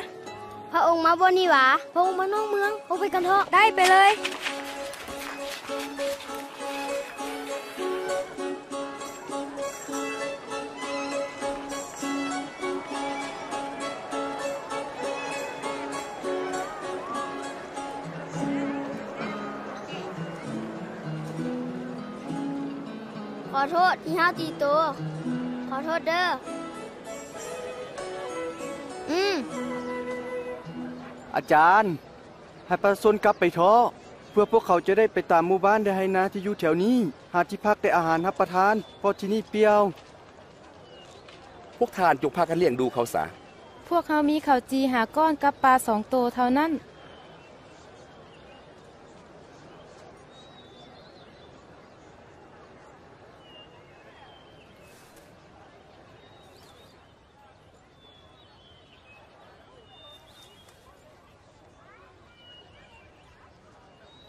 ພະອົງມາບ່ອນນີ້ຫວາ? ພະອົງມານອກເມືອງ. ເຮົາໄປກັນເຖາະ. ໄດ້, ໄປເລີຍ. ຂໍໂທດທີ່ເຮົາຕີໂຕ. ຂໍໂທດເດີ. ອືມ. ອາຈານ, ໃຫ້ປະຊາຊົນກັບໄປເທາະ, ເພື່ອພວກເຂົາຈະໄດ້ໄປຕາມໝູ່ບ້ານ ແລະ ໄຮ່ນາທີ່ຢູ່ແຖວນີ້, ຫາທີ່ພັກ ແລະ ອາຫານຮັບປະທານ, ເພາະທີ່ນີ້ປ່ຽວ. ພວກທ່ານຈົ່ງພາກັນລ້ຽງດູເຂົາຊະ. ພວກເຮົາມີເຂົ້າຈີ່ຫ້າກ້ອນກັບປາສອງໂຕເທົ່ານັ້ນ.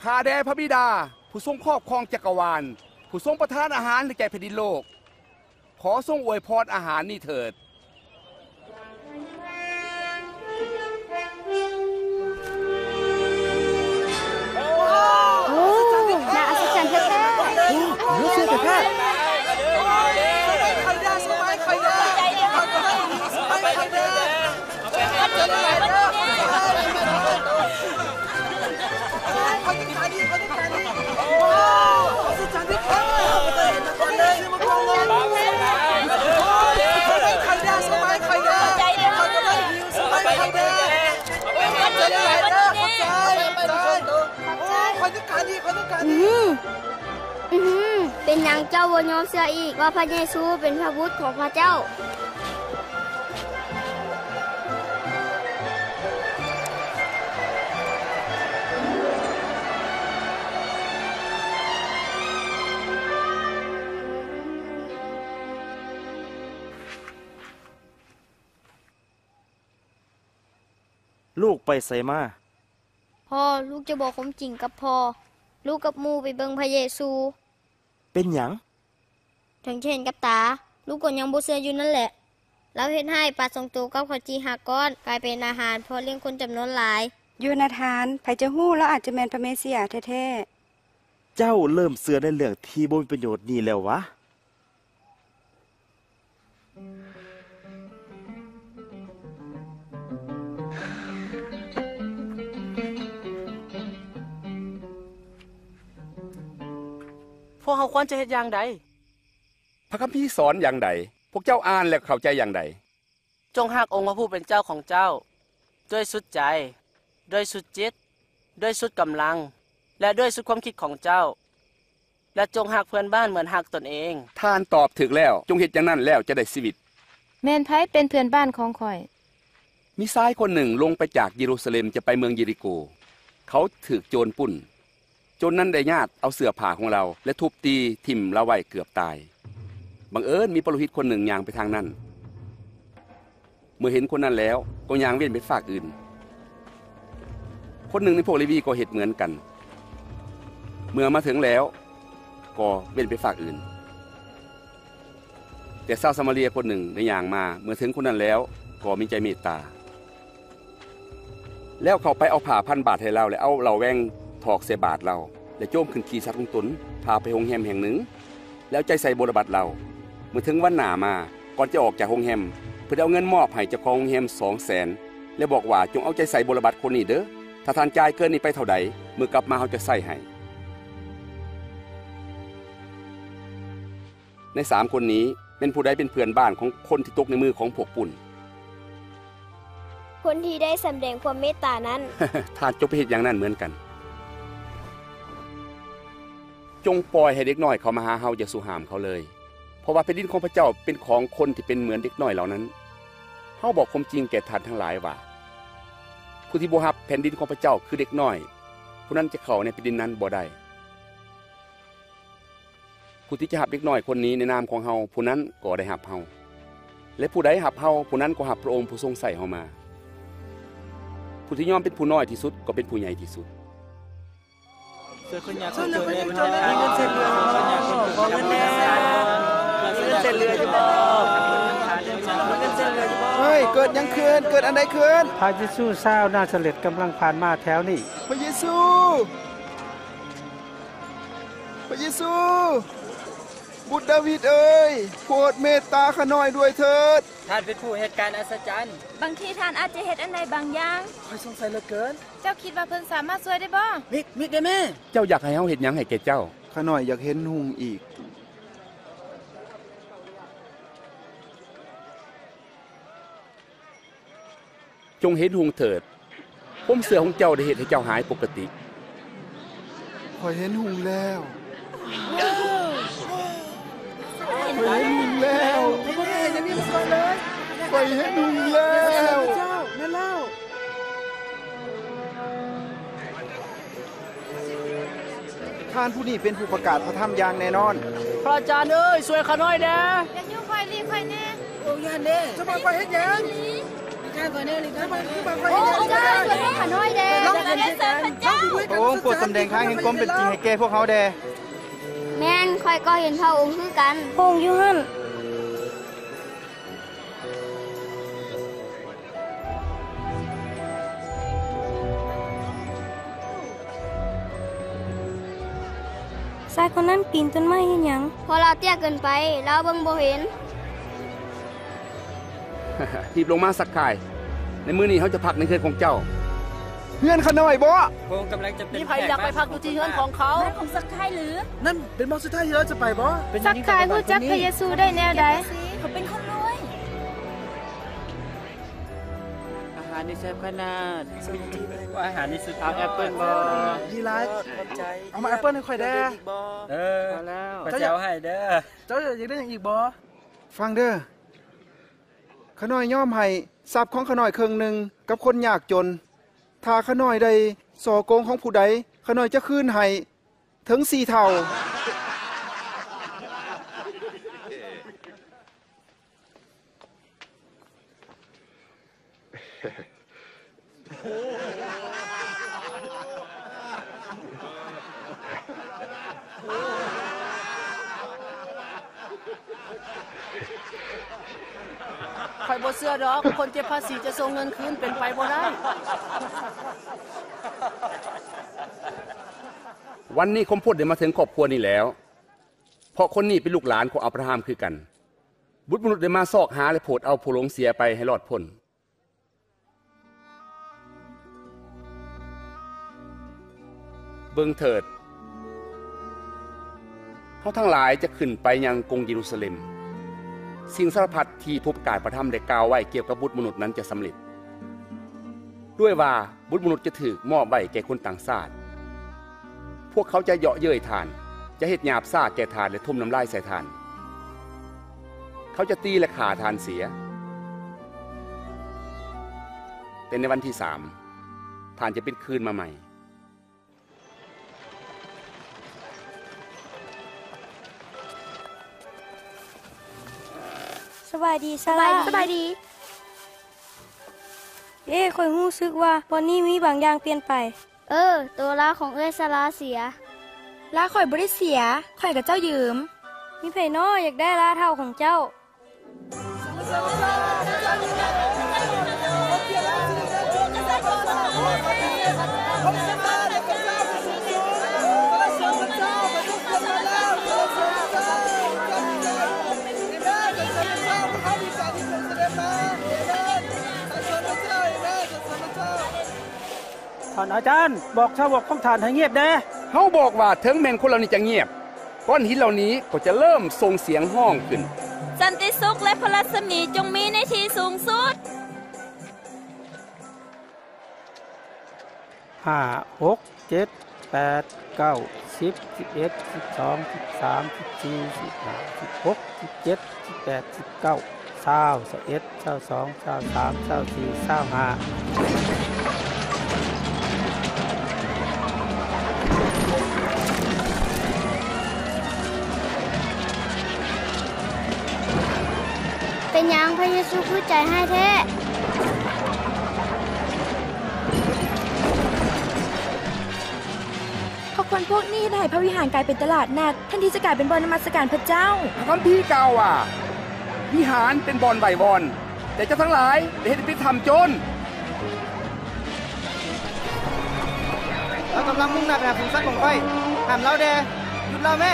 ຂ້າແດ່ພະບິດາ ຜູ້ຊົງຄອບຄອງຈັກກະວານ, ຜູ້ຊົງປະທານອາຫານໃຫ້ແກ່ແຜ່ນດິນໂລກ, ຂໍຊົງອວຍພອນອາຫານນີ້ເຖີດ. ໂອ້ ໜ້າອັດສະຈັນແທ້ໆ. ໂອ້ ເຫຼືອເຊື່ອແທ້ໆ. ອືມ ອືມ ເປັນຫຍັງເຈົ້າບໍ່ຍອມເຊື່ອອີກວ່າພະເຢຊູເປັນພະບຸດຂອງພະເຈົ້າ? ລູກໄປໃສມາ? ພໍ່, ລູກຈະບອກຄວາມຈິງກັບພໍ່. ລູກກັບໝູ່ໄປເບິ່ງພະເຢຊູ. ເປັນຫຍັງ? ເຖິງຈະເຫັນກັບຕາ, ລູກກໍຍັງບໍ່ເຊື່ອຢູ່ນັ້ນແຫຼະ. ລາວເຮັດໃຫ້ປາສອງໂຕກັບເຂົ້າຈີ່ຫ້າກ້ອນກາຍເປັນອາຫານພໍລ້ຽງຄົນຈຳນວນຫຼາຍ. ໂຢນາທານ, ໃຜຈະຮູ້, ລາວອາດຈະແມ່ນພະເມສຍາແທ້ໆ. ເຈົ້າເລີ່ມເຊື່ອໃນເລື່ອງທີ່ບໍ່ມີປະໂຫຍດນີ້ແລ້ວຫວາ? ພວກເຮົາຄວນຈະເຮັດຢ່າງໃດ? ພະຄຳພີສອນຢ່າງໃດ? ພວກເຈົ້າອ່ານແລ້ວເຂົ້າໃຈຢ່າງໃດ? ຈົ່ງຮັກອົງພະຜູ້ເປັນເຈົ້າຂອງເຈົ້າດ້ວຍສຸດໃຈ, ດ້ວຍສຸດຈິດ, ດ້ວຍສຸດກຳລັງ ແລະ ດ້ວຍສຸດຄວາມຄິດຂອງເຈົ້າ, ແລະ ຈົ່ງຮັກເພື່ອນບ້ານເໝືອນຮັກຕົນເອງ. ທ່ານຕອບຖືກແລ້ວ, ຈົ່ງເຮັດຢ່າງນັ້ນ ແລ້ວຈະໄດ້ຊີວິດ. ແມ່ນໃຜເປັນເພື່ອນບ້ານຂອງຂ້ອຍ? ມີຊາຍຄົນໜຶ່ງລົງໄປຈາກເຢຣູຊາເລັມຈະໄປເມືອງເຢຣິໂກ. ເຂົາຖືກໂຈນປຸ້ນ. ໂຈນນັ້ນໄດ້ຍາດເອົາເສື້ອຜ້າຂອງລາວ ແລະ ທຸບຕີຖິ້ມລາວໄວ້ເກືອບຕາຍ. ບັງເອີນມີປະໂລຫິດຄົນໜຶ່ງຍ່າງໄປທາງນັ້ນ. ເມື່ອເຫັນຄົນນັ້ນແລ້ວ ກໍຍ່າງເວັ້ນໄປຟາກອື່ນ. ຄົນໜຶ່ງໃນພວກເລວີກໍເຮັດເໝືອນກັນ. ເມື່ອມາເຖິງແລ້ວ ກໍເວັ້ນໄປຟາກອື່ນ. ແຕ່ຊາວສະມາເຣຍຄົນໜຶ່ງໄດ້ຍ່າງມາ, ເມື່ອເຖິງຄົນນັ້ນແລ້ວ ກໍມີໃຈເມດຕາ. ແລ້ວເຂົ້າໄປເອົາຜ້າພັນບາດໃຫ້ລາວ ແລະ ເອົາເຫຼົ້າແວງຖອກໃສ່ບາດລາວ ແລະ ໂຈມຂຶ້ນຂີ້ສັດຂອງຕົນ, ພາໄປໂຮງແຮມແຫ່ງໜຶ່ງ ແລ້ວໃຈໃສ່ບົວລະບັດລາວ. ເມື່ອເຖິງວັນໜ້າມາ, ກ່ອນຈະອອກຈາກໂຮງແຮມ, ເພິ່ນໄດ້ເອົາເງິນມອບໃຫ້ເຈົ້າຂອງໂຮງແຮມສອງແສນ ແລະ ບອກວ່າ, ຈົ່ງເອົາໃຈໃສ່ບົວລະບັດຄົນນີ້ເດີ. ຖ້າທ່ານຈ່າຍເກີນນີ້ໄປເທົ່າໃດ, ເມື່ອກັບມາເຮົາຈະໃຊ້ໃຫ້. ໃນສາມຄົນນີ້ ແມ່ນຜູ້ໃດເປັນເພື່ອນບ້ານຂອງຄົນທີ່ຕົກໃນມືຂອງພວກປຸ້ນ? ຄົນທີ່ໄດ້ສຳແດງຄວາມເມດຕານັ້ນ. ທ່ານຈົ່ງໄປເຮັດຢ່າງນັ້ນເໝືອນກັນ. ຈົ່ງປ່ອຍໃຫ້ເດັກນ້ອຍເຂົ້າມາຫາເຮົາ, ຢ່າສູ່ຫ້າມເຂົາເລີຍ, ເພາະວ່າແຜ່ນດິນຂອງພະເຈົ້າເປັນຂອງຄົນທີ່ເປັນເໝືອນເດັກນ້ອຍເຫຼົ່ານັ້ນ. ເຮົາບອກຄວາມຈິງແກ່ທ່ານທັງຫຼາຍວ່າ, ຜູ້ທີ່ບໍ່ຮັບແຜ່ນດິນຂອງພະເຈົ້າຄືເດັກນ້ອຍ, ຜູ້ນັ້ນຈະເຂົ້າໃນແຜ່ນດິນນັ້ນບໍ່ໄດ້. ຜູ້ທີ່ຈະຮັບເດັກນ້ອຍຄົນນີ້ໃນນາມຂອງເຮົາ, ຜູ້ນັ້ນກໍໄດ້ຮັບເຮົາ, ແລະ ຜູ້ໃດຮັບເຮົາ, ຜູ້ນັ້ນກໍຮັບພະອົງຜູ້ຊົງໃຊ້ເຮົາມາ. ຜູ້ທີ່ຍອມເປັນຜູ້ນ້ອຍທີ່ສຸດ ກໍເປັນຜູ້ໃຫຍ່ທີ່ສຸດ. ມີເງິນເສຍເຫຼືອຢູ່ບໍ່? ມີເງິນເສຍເຫຼືອຢູ່ບໍ່? ມີເງິນເສຍເຫຼືອຢູ່ບໍ່? ເຮີ້ຍ, ເກີດຫຍັງຂຶ້ນ? ເກີດອັນໃດຂຶ້ນ? ພະເຢຊູຊາວນາຊາເລັດກຳລັງຜ່ານມາແຖວນີ້. ພະເຢຊູ! ພະເຢຊູ! ບຸດດາວິດເອີຍ, ໂປດເມດຕາຂ້ານ້ອຍດ້ວຍເຖີດ. ທ່ານເປັນຜູ້ເຮັດການອັດສະຈັນ. ບາງທີທ່ານອາດຈະເຮັດອັນໃດບາງຢ່າງ. ຂ້ອຍສົງໄສເຫຼືອເກີນ. ເຈົ້າຄິດວ່າເພິ່ນສາມາດຊ່ວຍໄດ້ບໍ່? ມິກ, ມິກເດ້ແມ່. ເຈົ້າຢາກໃຫ້ເຮົາເຮັດຫຍັງໃຫ້ແກ່ເຈົ້າ? ຂ້ານ້ອຍຢາກເຫັນຮຸ່ງອີກ. ຈົ່ງເຫັນຮຸ່ງເຖີດ. ຜົມເສື້ອຂອງເຈົ້າໄດ້ເຮັດໃຫ້ເຈົ້າຫາຍປົກກະຕິ. ຂ້ອຍເຫັນຮຸ່ງແລ້ວ. ຂ້ອຍເຫັນຮຸ່ງແລ້ວ. ຂ້ອຍເຫັນຮຸ່ງແລ້ວ. ແມ່ນແລ້ວ. ທ່ານຜູ້ນີ້ເປັນຜູ້ປະກາດພະທຳຢ່າງແນ່ນອນ. ພະອາຈານເອີຍ, ຊ່ວຍຂ້ານ້ອຍແດ່. ຢ່າຍູ້ຂ້ອຍ, ຫຼີກຂ້ອຍແດ່. ໂອ້ ຢ້ານເດ້. ຈະບັງຂ້ອຍເຮັດຫຍັງ? ຫຼີກຂ້ອຍແດ່, ຫຼີກຂ້ອຍແດ່. ໂອ້ ພະເຈົ້າ, ຊ່ວຍພວກຂ້ານ້ອຍແດ່. ພະເຈົ້າ. ພະອົງໂປດສຳແດງທາງແຫ່ງຄວາມເປັນຈິງໃຫ້ແກ່ພວກເຮົາແດ່. ແມ່ນ, ຂ້ອຍກໍເຫັນພະອົງຄືກັນ. ພະອົງຢູ່ຫັ້ນ. ຊາຍຄົນນັ້ນປີນຕົ້ນໄມ້ເຮັດຫຍັງ? ເພາະລາວເຕ້ຍເກີນໄປ, ລາວເບິ່ງບໍ່ເຫັນ. ຮີບລົງມາ, ຊັກຄາຍ. ໃນມື້ນີ້ເຮົາຈະພັກໃນເຮືອນຂອງເຈົ້າ. ເຮືອນຂ້ານ້ອຍບໍ? ພະອົງກຳລັງຈະເປັນ. ມີໃຜຢາກໄປພັກຢູ່ທີ່ເຮືອນຂອງເຂົາ? ເຮືອນຂອງຊັກຄາຍຫຼື? ນັ້ນເປັນບ່ອນສຸດທ້າຍທີ່ລາວຈະໄປບໍ? ຊັກຄາຍຮູ້ຈັກພະເຢຊູໄດ້ແນວໃດ? ເຂົາເປັນຄົນລວຍ. ອາຫານນີ້ແຊບຂະໜາດ. ອາຫານນີ້ສຸດຍອດ. ເອົາແອັບເປິ້ນບໍ່? ດີຫຼາຍ. ເອົາມາແອັບເປິ້ນໃຫ້ຂ້ອຍແດ່. ເອີ ພໍແລ້ວ. ຂ້ອຍຊິເອົາໃຫ້ເດີ. ເຈົ້າຢາກໄດ້ຫຍັງອີກບໍ່? ຟັງເດີ. ຂ້ານ້ອຍຍອມໃຫ້ຊັບຂອງຂ້ານ້ອຍເຄິ່ງໜຶ່ງກັບຄົນຍາກຈົນ. ຖ້າຂ້ານ້ອຍໄດ້ສໍ້ໂກງຂອງຜູ້ໃດ, ຂ້ານ້ອຍຈະຄືນໃຫ້ເຖິງສີ່ເທົ່າ. ຂ້ອຍບໍ່ເຊື່ອດອກ, ຄົນເກັບພາສີຈະສົ່ງເງິນຄືນ, ເປັນໄປບໍ່ໄດ້. ວັນນີ້ຄົມພົດໄດ້ມາເຖິງຄອບຄົວນີ້ແລ້ວ, ເພາະຄົນນີ້ເປັນລູກຫຼານຂອງອາບຣາຮາມຄືກັນ. ບຸດມະນຸດໄດ້ມາຊອກຫາ ແລະ ໂຜດເອົາຜູ້ຫຼົງເສຍໄປໃຫ້ລອດພົ້ນ. ເບິ່ງເຖີດ, ເຮົາທັງຫຼາຍຈະຂຶ້ນໄປຍັງກຸງເຢຣູຊາເລັມ. ສິ່ງສາລະພັດທີ່ຜູ້ປະກາດພະທຳໄດ້ກ່າວໄວ້ກ່ຽວກັບບຸດມະນຸດນັ້ນຈະສຳເລັດ, ດ້ວຍວ່າບຸດມະນຸດຈະຖືກມອບໄວ້ແກ່ຄົນຕ່າງຊາດ. ພວກເຂົາຈະເຍາະເຍີ້ຍທ່ານ, ຈະເຮັດຫຍາບຊ້າແກ່ທ່ານ ແລະ ຖົມນ້ຳລາຍໃສ່ທ່ານ. ເຂົາຈະຕີ ແລະ ຂ້າທ່ານເສຍ, ແຕ່ໃນວັນທີສາມ ທ່ານຈະເປັນຄືນມາໃໝ່. ສະບາຍດີ ສະບາຍດີ ສະບາຍດີ. ເອ, ຂ້ອຍຮູ້ສຶກວ່າບ່ອນນີ້ມີບາງຢ່າງປ່ຽນໄປ. ເອີ, ໂຕລາຂອງເອື້ອຍສາລາເສຍ. ລາຂ້ອຍບໍ່ໄດ້ເສຍ, ຂ້ອຍໃຫ້ເຈົ້າຢືມ. ມີໃຜນໍຢາກໄດ້ລາເຖົ້າຂອງເຈົ້າ? ທ່ານອາຈານ, ບອກຊາວກຂອງທ່ານໃຫ້ງຽບແດ່. ເຮົາບອກວ່າເຖິງແມ່ນຄົນເຫຼົ່ານີ້ຈະງຽບ, ກ້ອນຫີນເຫຼົ່ານີ້ກໍຈະເລີ່ມສົ່ງສຽງຮ້ອງຂຶ້ນ. ສັນຕິສຸກ ແລະ ພະລັດສະໝີຈົ່ງມີໃນທີ່ສູງສຸດ. ຫ້າ ຫົກ ເຈັດ ແປດ ເກົ້າ ສິບ ສິບເອັດ ສິບສອງ ສິບສາມ ສິບສີ່ ສິບຫ້າ ສິບຫົກ ສິບເຈັດ ສິບແປດ ສິບເກົ້າ ຊາວ ຊາວເອັດ ຊາວສອງ ຊາວສາມ ຊາວສີ່ ຊາວຫ້າ. ເປັນຫຍັງພະເຢຊູຄືໃຈຮ້າຍແທ້? ເພາະຄົນພວກນີ້ເຮັດໃຫ້ພະວິຫານກາຍເປັນຕະຫຼາດນັດ ແທນທີ່ຈະກາຍເປັນບ່ອນນະມັດສະການພະເຈົ້າ. ພະຄຳພີກ່າວວ່າ, ວິຫານເປັນບ່ອນໄຫວ້ວອນ, ແຕ່ເຈົ້າທັງຫຼາຍໄດ້ເຮັດໃຫ້ເປັນຖ້ຳໂຈນ. ລາວກຳລັງມຸ່ງໜ້າໄປຫາຝູງສັດຂອງຂ້ອຍ. ຫ້າມລາວແດ່. ຢຸດລາວແມ້.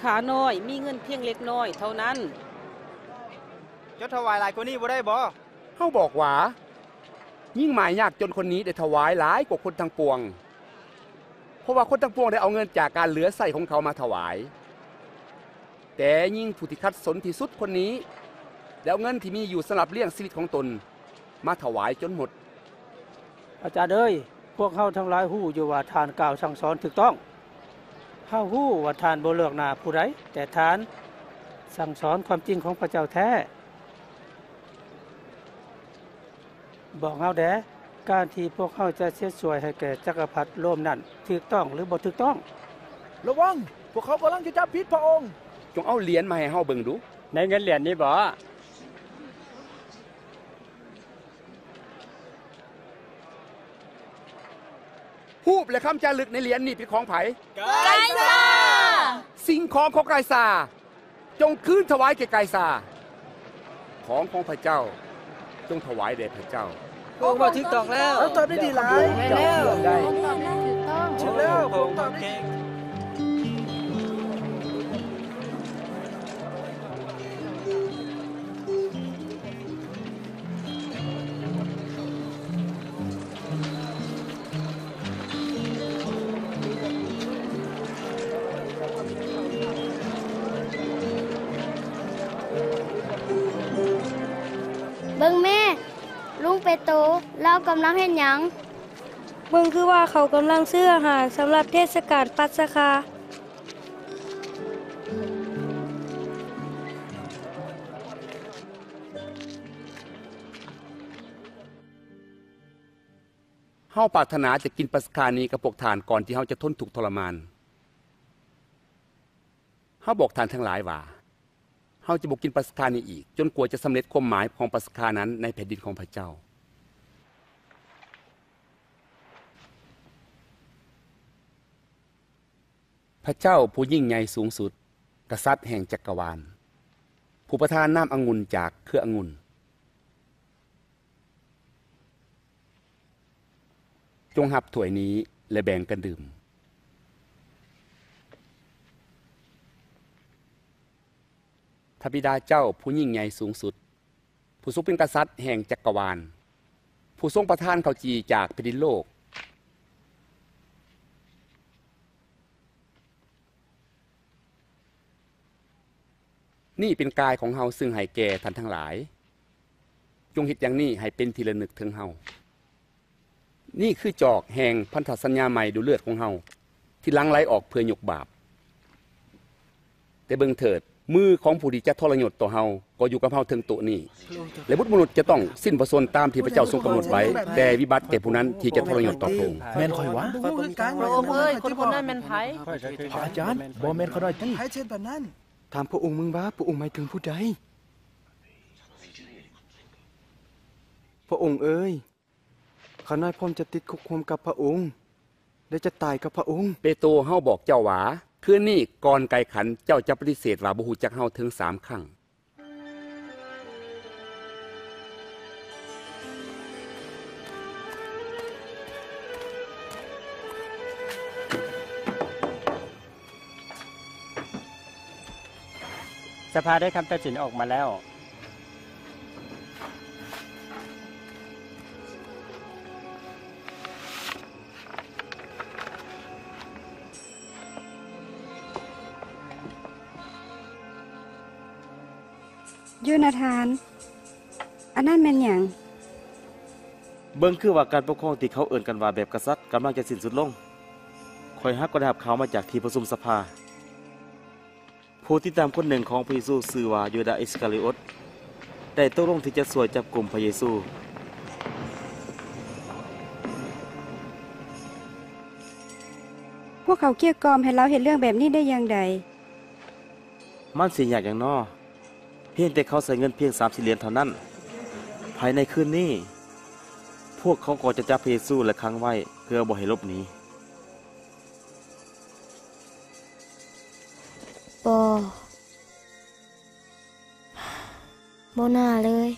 ຂ້ານ້ອຍມີເງິນພຽງເລັກນ້ອຍເທົ່ານັ້ນ. ເຈົ້າຖວາຍຫຼາຍກວ່ານີ້ບໍ່ໄດ້ບໍ? ເຮົາບອກວ່າ, ຍິງໝ້າຍຍາກຈົນຄົນນີ້ໄດ້ຖວາຍຫຼາຍກວ່າຄົນທັງປວງ, ເພາະວ່າຄົນທັງປວງໄດ້ເອົາເງິນຈາກການເຫຼືອໃຊ້ຂອງເຂົາມາຖວາຍ. ແຕ່ຍິງຜູ້ທີ່ຂັດສົນທີ່ສຸດຄົນນີ້ ແລ້ວເງິນທີ່ມີຢູ່ສຳລັບລ້ຽງຊີວິດຂອງຕົນມາຖວາຍຈົນໝົດ. ອາຈານເອີຍ, ພວກເຮົາທັງຫຼາຍຮູ້ຢູ່ວ່າທ່ານກ່າວສັ່ງສອນຖືກຕ້ອງ. ເຮົາຮູ້ວ່າທ່ານບໍ່ເລືອກໜ້າຜູ້ໃດ, ແຕ່ທ່ານສັ່ງສອນຄວາມຈິງຂອງພະເຈົ້າແທ້. ບອກເຮົາແດ່, ການທີ່ພວກເຮົາຈະເຊັດຊ່ວຍໃຫ້ແກ່ຈັກກະພັດໂລມນັ້ນຖືກຕ້ອງ ຫຼື ບໍ່ຖືກຕ້ອງ? ລະວັງ! ພວກເຂົາກຳລັງຈະຈັບຜິດພະອົງ. ຈົ່ງເອົາຫຼຽນມາໃຫ້ເຮົາເບິ່ງດູ. ໃນເງິນຫຼຽນນີ້ບໍ? ຮູບ ແລະ ຄຳຈາລຶກໃນຫຼຽນນີ້ເປັນຂອງໃຜ? ກາຍຊາ! ສິ່ງຂອງຂອງກາຍຊາ ຈົ່ງຄືນຖວາຍແກ່ກາຍຊາ, ຂອງຂອງພະເຈົ້າ ຈົ່ງຖວາຍແດ່ພະເຈົ້າ. ພະອົງເວົ້າຖືກຕ້ອງແລ້ວ. ເຈົ້າຕອບໄດ້ດີຫຼາຍ. ແມ່ນແລ້ວ. ໄດ້. ຖືກຕ້ອງ. ຖືກແລ້ວ. ພະອົງເກັ່ງ. ເບິ່ງແມ້, ລຸງເປໂຕ, ລາວກຳລັງເຮັດຫຍັງ? ເບິ່ງຄືວ່າເຂົາກຳລັງຊື້ອາຫານສຳລັບເທດສະການປັດສະຄາ. ເຮົາປາດຖະໜາຈະກິນປັດສະຄານີ້ກັບພວກທ່ານ ກ່ອນທີ່ເຮົາຈະທົນທຸກທໍລະມານ. ເຮົາບອກທ່ານທັງຫຼາຍວ່າ ເຮົາຈະບໍ່ກິນປັດສະຄານີ້ອີກ ຈົນກວ່າຈະສຳເລັດຄວາມໝາຍຂອງປັດສະຄານັ້ນໃນແຜ່ນດິນຂອງພະເຈົ້າ. ພະເຈົ້າຜູ້ຍິ່ງໃຫຍ່ສູງສຸດ, ກະສັດແຫ່ງຈັກກະວານ, ຜູ້ປະທານນ້ຳອະງຸ່ນຈາກເຄືອອະງຸ່ນ, ຈົ່ງຮັບຖ້ວຍນີ້ ແລະ ແບ່ງກັນດື່ມ. ພະບິດາເຈົ້າຜູ້ຍິ່ງໃຫຍ່ສູງສຸດ, ຜູ້ຊົງເປັນກະສັດແຫ່ງຈັກກະວານ, ຜູ້ຊົງປະທານເຂົ້າຈີ່ຈາກແຜ່ນດິນໂລກ, ນີ້ເປັນກາຍຂອງເຮົາ ຊຶ່ງໃຫ້ແກ່ທ່ານທັງຫຼາຍ. ຈົ່ງເຮັດຢ່າງນີ້ໃຫ້ເປັນທີ່ລະນຶກເຖິງເຮົາ. ນີ້ຄືຈອກແຫ່ງພັນທະສັນຍາໃໝ່ດ້ວຍເລືອດຂອງເຮົາ ທີ່ຫຼັ່ງໄຫຼອອກເພື່ອຍົກບາບ. ແຕ່ເບິ່ງເຖີດ, ມືຂອງຜູ້ທີ່ຈະທໍລະຍົດຕໍ່ເຮົາກໍຢູ່ກັບເຮົາເທິງໂຕະນີ້, ແລະ ບຸດມະນຸດຈະຕ້ອງສິ້ນພະຊົນຕາມທີ່ພະເຈົ້າຊົງກຳນົດໄວ້, ແຕ່ວິບັດແກ່ຜູ້ນັ້ນທີ່ຈະທໍລະຍົດຕໍ່ພະອົງ. ແມ່ນຂ້ອຍຫວາ? ພະອົງເອີຍ, ຄົນຄົນນັ້ນແມ່ນໃຜ? ພະອາຈານ, ບໍ່ແມ່ນຂ້ານ້ອຍຕິ? ໃຜເຮັດແບບນັ້ນ? ຖາມພະອົງເບິ່ງວ່າ ພະອົງໝາຍເຖິງຜູ້ໃດ? ພະອົງເອີຍ, ຂ້ານ້ອຍພ້ອມຈະຕິດຄຸກຮ່ວມກັບພະອົງ ແລະ ຈະຕາຍກັບພະອົງ. ເປໂຕ, ເຮົາບອກເຈົ້າວ່າ ຄືນນີ້ກ່ອນໄກ່ຂັນ ເຈົ້າຈະປະຕິເສດວ່າບໍ່ຮູ້ຈັກເຮົາເຖິງສາມຄັ້ງ. ສະພາໄດ້ຄຳຕັດສິນອອກມາແລ້ວ. ໂຢນາທານ, ອັນນັ້ນແມ່ນຫຍັງ? ເບິ່ງຄືວ່າການປົກຄອງທີ່ເຂົາເອີ້ນກັນວ່າແບບກະສັດກຳລັງຈະສິ້ນສຸດລົງ. ຂ້ອຍຫາກໍໄດ້ຮັບຂ່າວມາຈາກທີ່ປະຊຸມສະພາ. ຜູ້ຕິດຕາມຄົນໜຶ່ງຂອງພະເຢຊູຊື່ວ່າຢູດາອິດສະກາຣີອົດ ໄດ້ຕົກລົງທີ່ຈະຊ່ວຍຈັບກຸມພະເຢຊູ. ພວກເຂົາເກັ່ຽກກ່ອມໃຫ້ລາວເຮັດເລື່ອງແບບນີ້ໄດ້ຢ່າງໃດ? ມັນຊິຍາກຫຍັງນໍ? ພຽງແຕ່ເຂົາໃຊ້ເງິນພຽງສາມສິບຫຼຽນເທົ່ານັ້ນ. ພາຍໃນຄືນນີ້, ພວກເຂົາກໍຈະຈັບພະເຢຊູ ແລະ ຂັງໄວ້ ເພື່ອບໍ່ໃຫ້ຫຼົບໜີ. ບໍ່, ບໍ່ໜ້າເລີຍ.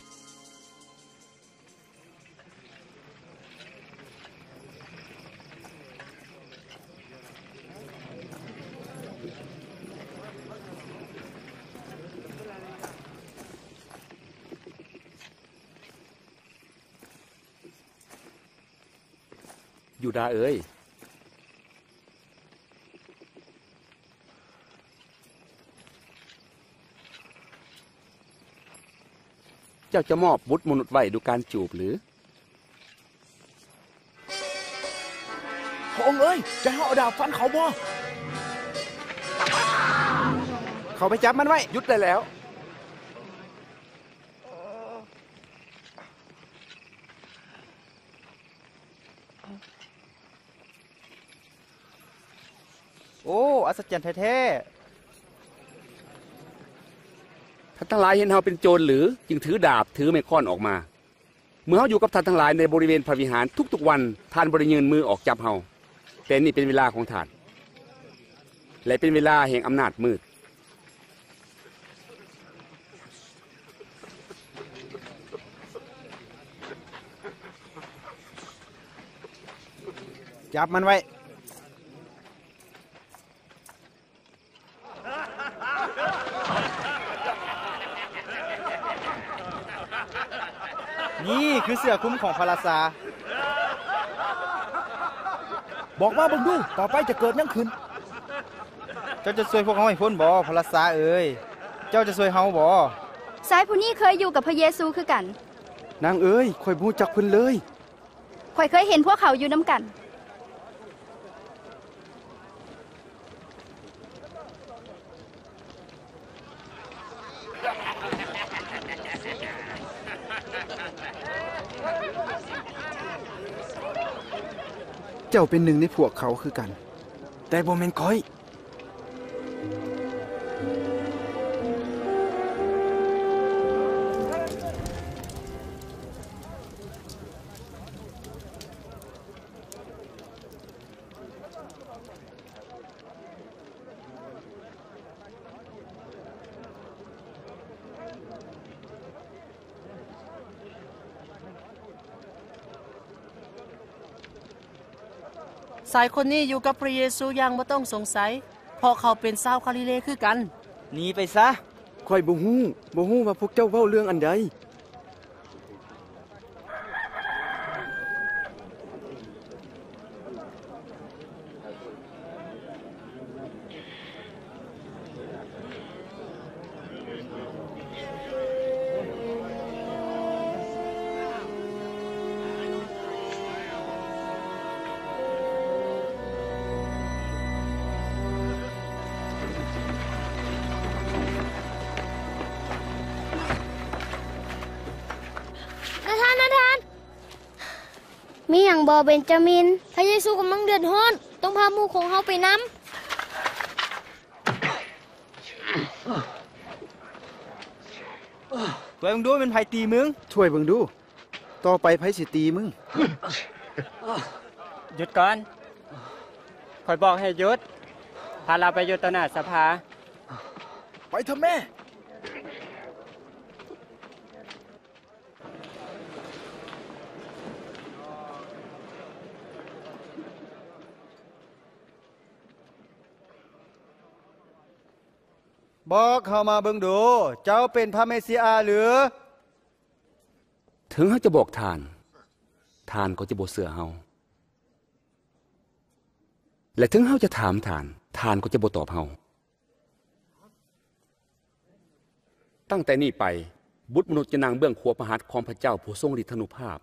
ຢູດາເອີຍ, ເຈົ້າຈະມອບບຸດມະນຸດໄວ້ດ້ວຍການຈູບຫຼື? ພະອົງເອີຍ, ຈະໃຫ້ເຮົາເອົາດາບຟັນເຂົາບໍ່? ເຂົ້າໄປຈັບມັນໄວ້. ຢຸດໄດ້ແລ້ວ. ໂອ້ ອັດສະຈັນແທ້ໆ. ທ່ານທັງຫຼາຍເຫັນເຮົາເປັນໂຈນຫຼື ຈຶ່ງຖືດາບ, ຖືໄມ້ຄ້ອນອອກມາ? ເມື່ອເຮົາຢູ່ກັບທ່ານທັງຫຼາຍໃນບໍລິເວນພະວິຫານທຸກໆວັນ, ທ່ານບໍ່ໄດ້ຍື່ນມືອອກຈັບເຮົາ. ແຕ່ນີ້ເປັນເວລາຂອງທ່ານ ແລະ ເປັນເວລາແຫ່ງອຳນາດມືດ. ຈັບມັນໄວ້. ນີ້ຄືເສື້ອຄຸມຂອງພະລາຊາ. ບອກມາເບິ່ງດູ, ຕໍ່ໄປຈະເກີດຫຍັງຂຶ້ນ? ເຈົ້າຈະຊ່ວຍພວກເຮົາໃຫ້ພົ້ນບໍ, ພະລາຊາເອີຍ? ເຈົ້າຈະຊ່ວຍເຮົາບໍ? ຊາຍຜູ້ນີ້ເຄີຍຢູ່ກັບພະເຢຊູຄືກັນ. ນາງເອີຍ, ຂ້ອຍບໍ່ຮູ້ຈັກເພິ່ນເລີຍ. ຂ້ອຍເຄີຍເຫັນພວກເຂົາຢູ່ນຳກັນ. ເຈົ້າເປັນໜຶ່ງໃນພວກເຂົາຄືກັນ, ແຕ່ບໍ່ແມ່ນຂ້ອຍ. ຊາຍຄົນນີ້ຢູ່ກັບພຣະເຢຊູຢ່າງບໍ່ຕ້ອງສົງໄສ, ເພາະເຂົາເປັນຊາວຄາລິເລຄືກັນ. ໜີໄປຊະ! ຂ້ອຍບໍ່ຮູ້, ບໍ່ຮູ້ວ່າພວກເຈົ້າເວົ້າເລື່ອງອັນໃດ. ນາທານ, ນາທານ! ມີຫຍັງບໍ່ ເບັນຈາມິນ? ພຣະເຢຊູກຳລັງເດືອດຮ້ອນ, ຕ້ອງພາໝູ່ຂອງເຮົາໄປນຳ. ຊ່ວຍເບິ່ງດູ ແມ່ນໃຜຕີມຶງ? ຊ່ວຍເບິ່ງດູ ຕໍ່ໄປໃຜຊິຕີມຶງ? ຢຸດກ່ອນ. ຂ້ອຍບອກໃຫ້ຢຸດ. ພາລາວໄປຢູ່ຕໍ່ໜ້າສະພາ. ໄປເຖາະແມ່. ບອກເຮົາມາເບິ່ງດູ, ເຈົ້າເປັນພຣະເມຊິອາຫຼື? ເຖິງເຮົາຈະບອກທ່ານ, ທ່ານກໍຈະບໍ່ເຊື່ອເຮົາ, ແລະ ເຖິງເຮົາຈະຖາມທ່ານ, ທ່ານກໍຈະບໍ່ຕອບເຮົາ. ຕັ້ງແຕ່ນີ້ໄປ, ບຸດມະນຸດຈະນັ່ງເບື້ອງຂວາພະຫັດຂອງພະເຈົ້າຜູ້ຊົງລິດທານຸພາບ.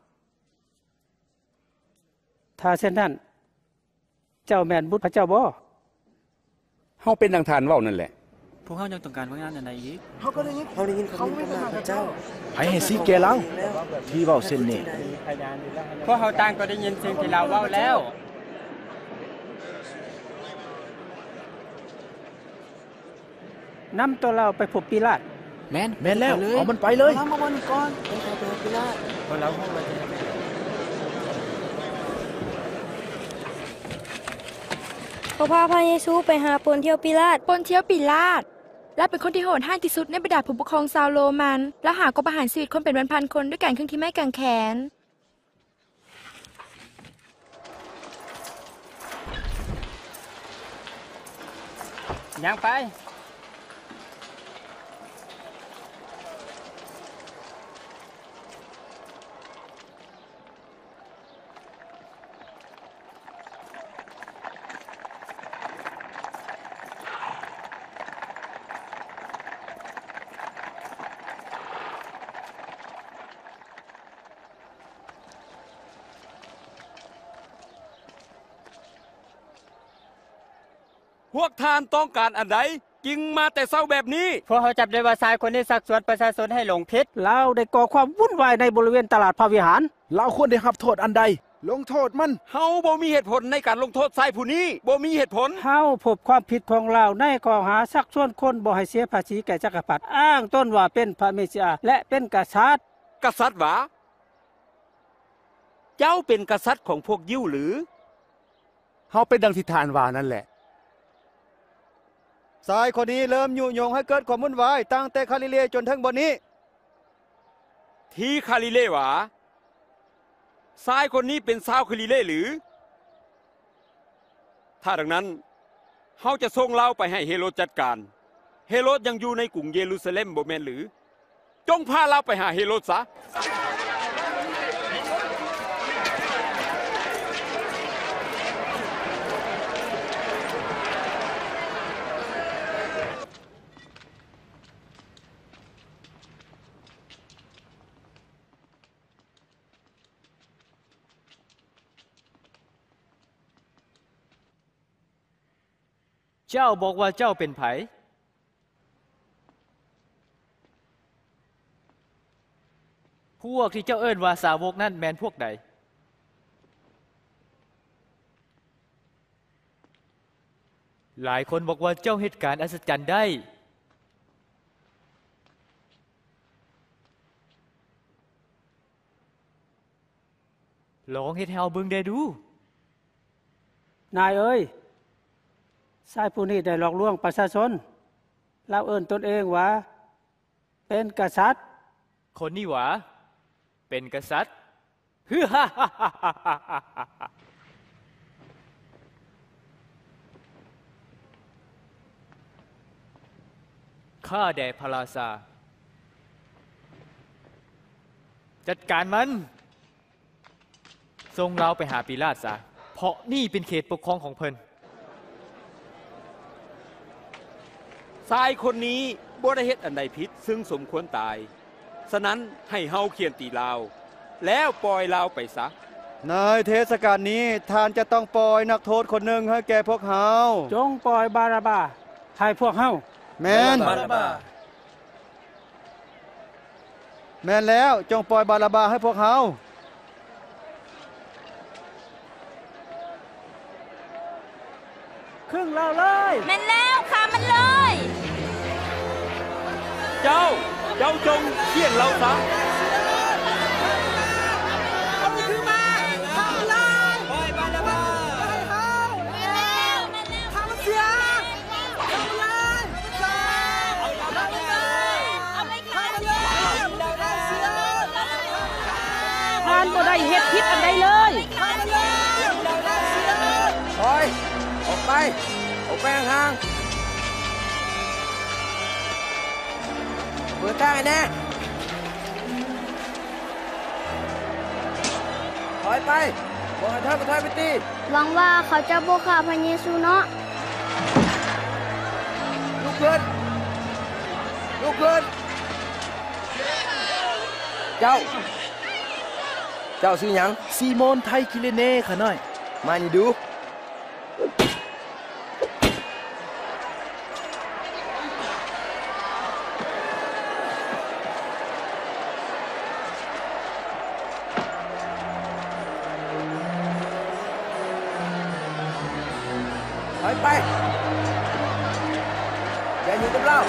ຖ້າເຊັ່ນນັ້ນ, ເຈົ້າແມ່ນບຸດພະເຈົ້າບໍ? ເຮົາເປັນດັ່ງທ່ານເວົ້ານັ້ນແຫຼະ. ພວກເຮົາຍັງຕ້ອງການພະຍານອັນໃດອີກ? ເຮົາກໍໄດ້ຍິນ, ເຮົາໄດ້ຍິນຄວາມນິນທາພະເຈົ້າ. ໃຜໃຫ້ສິດແກ່ລາວ ທີ່ເວົ້າເຊັ່ນນີ້? ພວກເຮົາຕ່າງກໍໄດ້ຍິນສິ່ງທີ່ລາວເວົ້າແລ້ວ. ນຳໂຕລາວໄປພົບປີລາດ. ແມ່ນ, ແມ່ນແລ້ວ, ເອົາມັນໄປເລີຍ. ເອົາລາວມາບ່ອນນີ້ກ່ອນ, ເຮົາໄປຫາປີລາດ. ເພາະລາວຮູ້ວ່າຈະເຮັດແນວໃດ. ພວກພາພຣະເຢຊູໄປຫາປົນທຽວປີລາດ. ປົນທຽວປີລາດ? ລາວເປັນຄົນທີ່ໂຫດຮ້າຍທີ່ສຸດໃນບັນດາຜູ້ປົກຄອງຊາວໂຣມັນ. ລາວຫາກໍປະຫານຊີວິດຄົນເປັນພັນໆຄົນດ້ວຍການຂຶງທີ່ໄມ້ກາງແຂນ. ຍ່າງໄປ. ພວກທ່ານຕ້ອງການອັນໃດ ຈຶ່ງມາແຕ່ເຊົ້າແບບນີ້? ພວກເຮົາຈັບໄດ້ວ່າຊາຍຄົນນີ້ຊັກຊວນປະຊາຊົນໃຫ້ຫຼົງຜິດ. ລາວໄດ້ກໍ່ຄວາມວຸ້ນວາຍໃນບໍລິເວນຕະຫຼາດພະວິຫານ. ລາວຄວນໄດ້ຮັບໂທດອັນໃດ? ລົງໂທດມັນ. ເຮົາບໍ່ມີເຫດຜົນໃນການລົງໂທດຊາຍຜູ້ນີ້, ບໍ່ມີເຫດຜົນ. ເຮົາພົບຄວາມຜິດຂອງລາວໃນຂໍ້ຫາຊັກຊວນຄົນບໍ່ໃຫ້ເສຍພາສີແກ່ຈັກກະພັດ, ອ້າງຕົນວ່າເປັນພະເມຊິອາ ແລະ ເປັນກະສັດ. ກະສັດຫວາ? ເຈົ້າເປັນກະສັດຂອງພວກຢິວຫຼື? ເຮົາເປັນດັ່ງທີ່ທ່ານວ່ານັ້ນແຫຼະ. ຊາຍຄົນນີ້ເລີ່ມຍຸຍົງໃຫ້ເກີດຄວາມວຸ້ນວາຍຕັ້ງແຕ່ຄາລິເລຈົນເຖິງບ່ອນນີ້. ທີ່ຄາລິເລຫວາ? ຊາຍຄົນນີ້ເປັນຊາວຄາລິເລຫຼື? ຖ້າດັ່ງນັ້ນ, ເຮົາຈະສົ່ງລາວໄປໃຫ້ເຮໂຣດຈັດການ. ເຮໂຣດຍັງຢູ່ໃນກຸງເຢຣູຊາເລັມບໍ່ແມ່ນຫຼື? ຈົ່ງພາລາວໄປຫາເຮໂຣດຊະ. ເຈົ້າບອກວ່າເຈົ້າເປັນໃຜ? ພວກທີ່ເຈົ້າເອີ້ນວ່າສາວົກນັ້ນແມ່ນພວກໃດ? ຫຼາຍຄົນບອກວ່າເຈົ້າເຮັດການອັດສະຈັນໄດ້. ລອງເຮັດໃຫ້ເຮົາເບິ່ງແດ່ດູ. ນາຍເອີຍ, ຊາຍຜູ້ນີ້ໄດ້ຫຼອກລວງປະຊາຊົນ. ລາວເອີ້ນຕົນເອງວ່າເປັນກະສັດ. ຄົນນີ້ຫວາ ເປັນກະສັດ? ຂ້າແດ່ພະລາຊາ. ຈັດການມັນ. ສົ່ງລາວໄປຫາປີລາດຊະ, ເພາະນີ້ເປັນເຂດປົກຄອງຂອງເພິ່ນ. ຊາຍຄົນນີ້ບໍ່ໄດ້ເຮັດອັນໃດຜິດເຊິ່ງສົມຄວນຕາຍ. ສະນັ້ນ, ໃຫ້ເຮົາຂ້ຽນຕີລາວ ແລ້ວປ່ອຍລາວໄປຊະ. ໃນເທດສະການນີ້, ທ່ານຈະຕ້ອງປ່ອຍນັກໂທດຄົນໜຶ່ງໃຫ້ແກ່ພວກເຮົາ. ຈົ່ງປ່ອຍບາຣາບາໃຫ້ພວກເຮົາ. ແມ່ນ. ບາຣາບາ. ແມ່ນແລ້ວ, ຈົ່ງປ່ອຍບາຣາບາໃຫ້ພວກເຮົາ. ຄຶງລາວເລີຍ. ແມ່ນແລ້ວ, ຂ້າມັນເລີຍ. ເຈົ້າ, ເຈົ້າຈົ່ງຂ້ຽນລາວຊະ. ເອົາຄືມາ, ຂ້າມັນເລີຍ. ປ່ອຍບາຣາບາ. ປະຫານເຮົາ. ແມ່ນແລ້ວ, ແມ່ນແລ້ວ. ຂ້າມັນເສຍ. ທ່ານບໍ່ໄດ້ເຮັດຜິດອັນໃດເລີຍ. ຖອຍອອກໄປ, ອອກໄປຫ່າງໆ. ເປີດທາງໃຫ້ແດ່. ຖອຍໄປ, ບອກໃຫ້ຖອຍກໍຖອຍໄປຕິ. ຫວັງວ່າເຂົາຈະບໍ່ຂ້າພະເຢຊູເນາະ. ລຸກຂຶ້ນ, ລຸກຂຶ້ນ. ເຈົ້າ, ເຈົ້າຊື່ຫຍັງ? ຊີໂມນ ໄທກິເລເນ ຂ້ານ້ອຍ. ມານີ້ດູ. ຖອຍໄປ, ຢ່າຫຍຸ້ງກັບລາວ.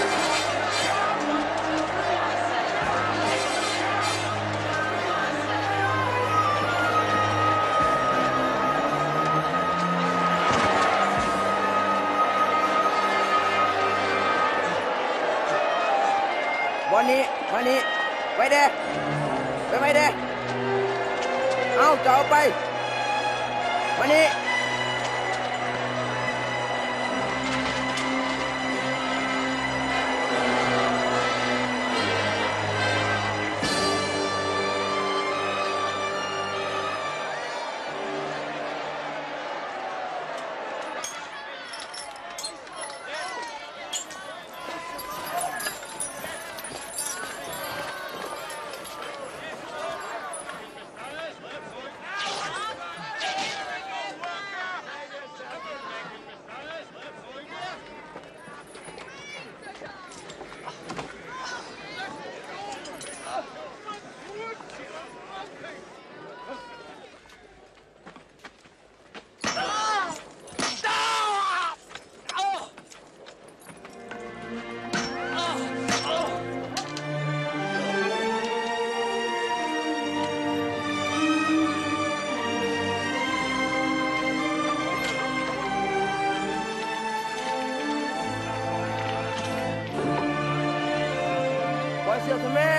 ບ່ອນນີ້, ມານີ້, ໄວແດ່, ໄວໆແດ່. ເອົາ, ເຈົ້າເອົາໄປ, ມານີ້. ປ່ອຍເຊືອກເຖາະແມ່.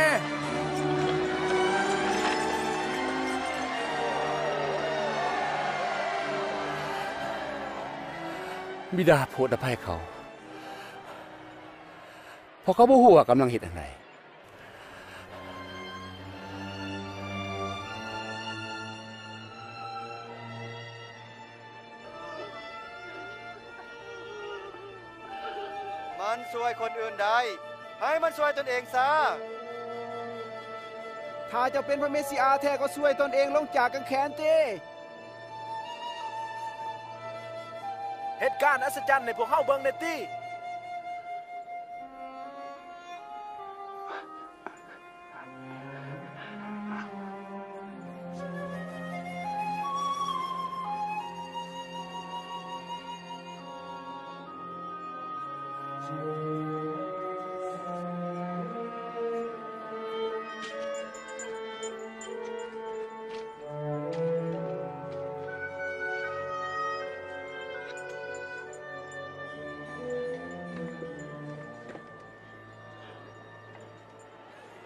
ບິດາໂປດອະໄພເຂົາ, ເພາະເຂົາບໍ່ຮູ້ວ່າກຳລັງເຮັດອັນໃດ. ມັນຊ່ວຍຄົນອື່ນໄດ້, ໃຫ້ມັນຊ່ວຍຕົນເອງຊະ. ຖ້າເຈົ້າເປັນພະເມຊິອາແທ້, ກໍຊ່ວຍຕົນເອງລົງຈາກກາງແຂນຕິ. ເຮັດການອັດສະຈັນໃຫ້ພວກເຮົາເບິ່ງແດ່ຕິ.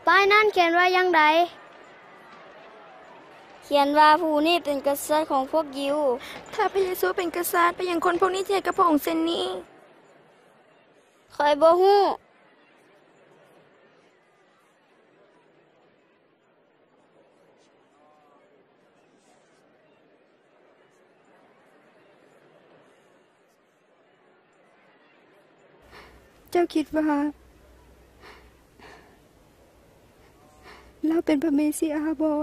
ປ້າຍນັ້ນຂຽນວ່າຢ່າງໃດ? ຂຽນວ່າ ຜູ້ນີ້ເປັນກະສັດຂອງພວກຢິວ. ຖ້າພະເຢຊູເປັນກະສັດ, ເປັນຫຍັງຄົນພວກນີ້ຈຶ່ງເຮັດກັບພະອົງເຊັ່ນນີ້? ຂ້ອຍບໍ່ຮູ້. ເຈົ້າຄິດວ່າລາວເປັນພະເມຊິອາບໍ?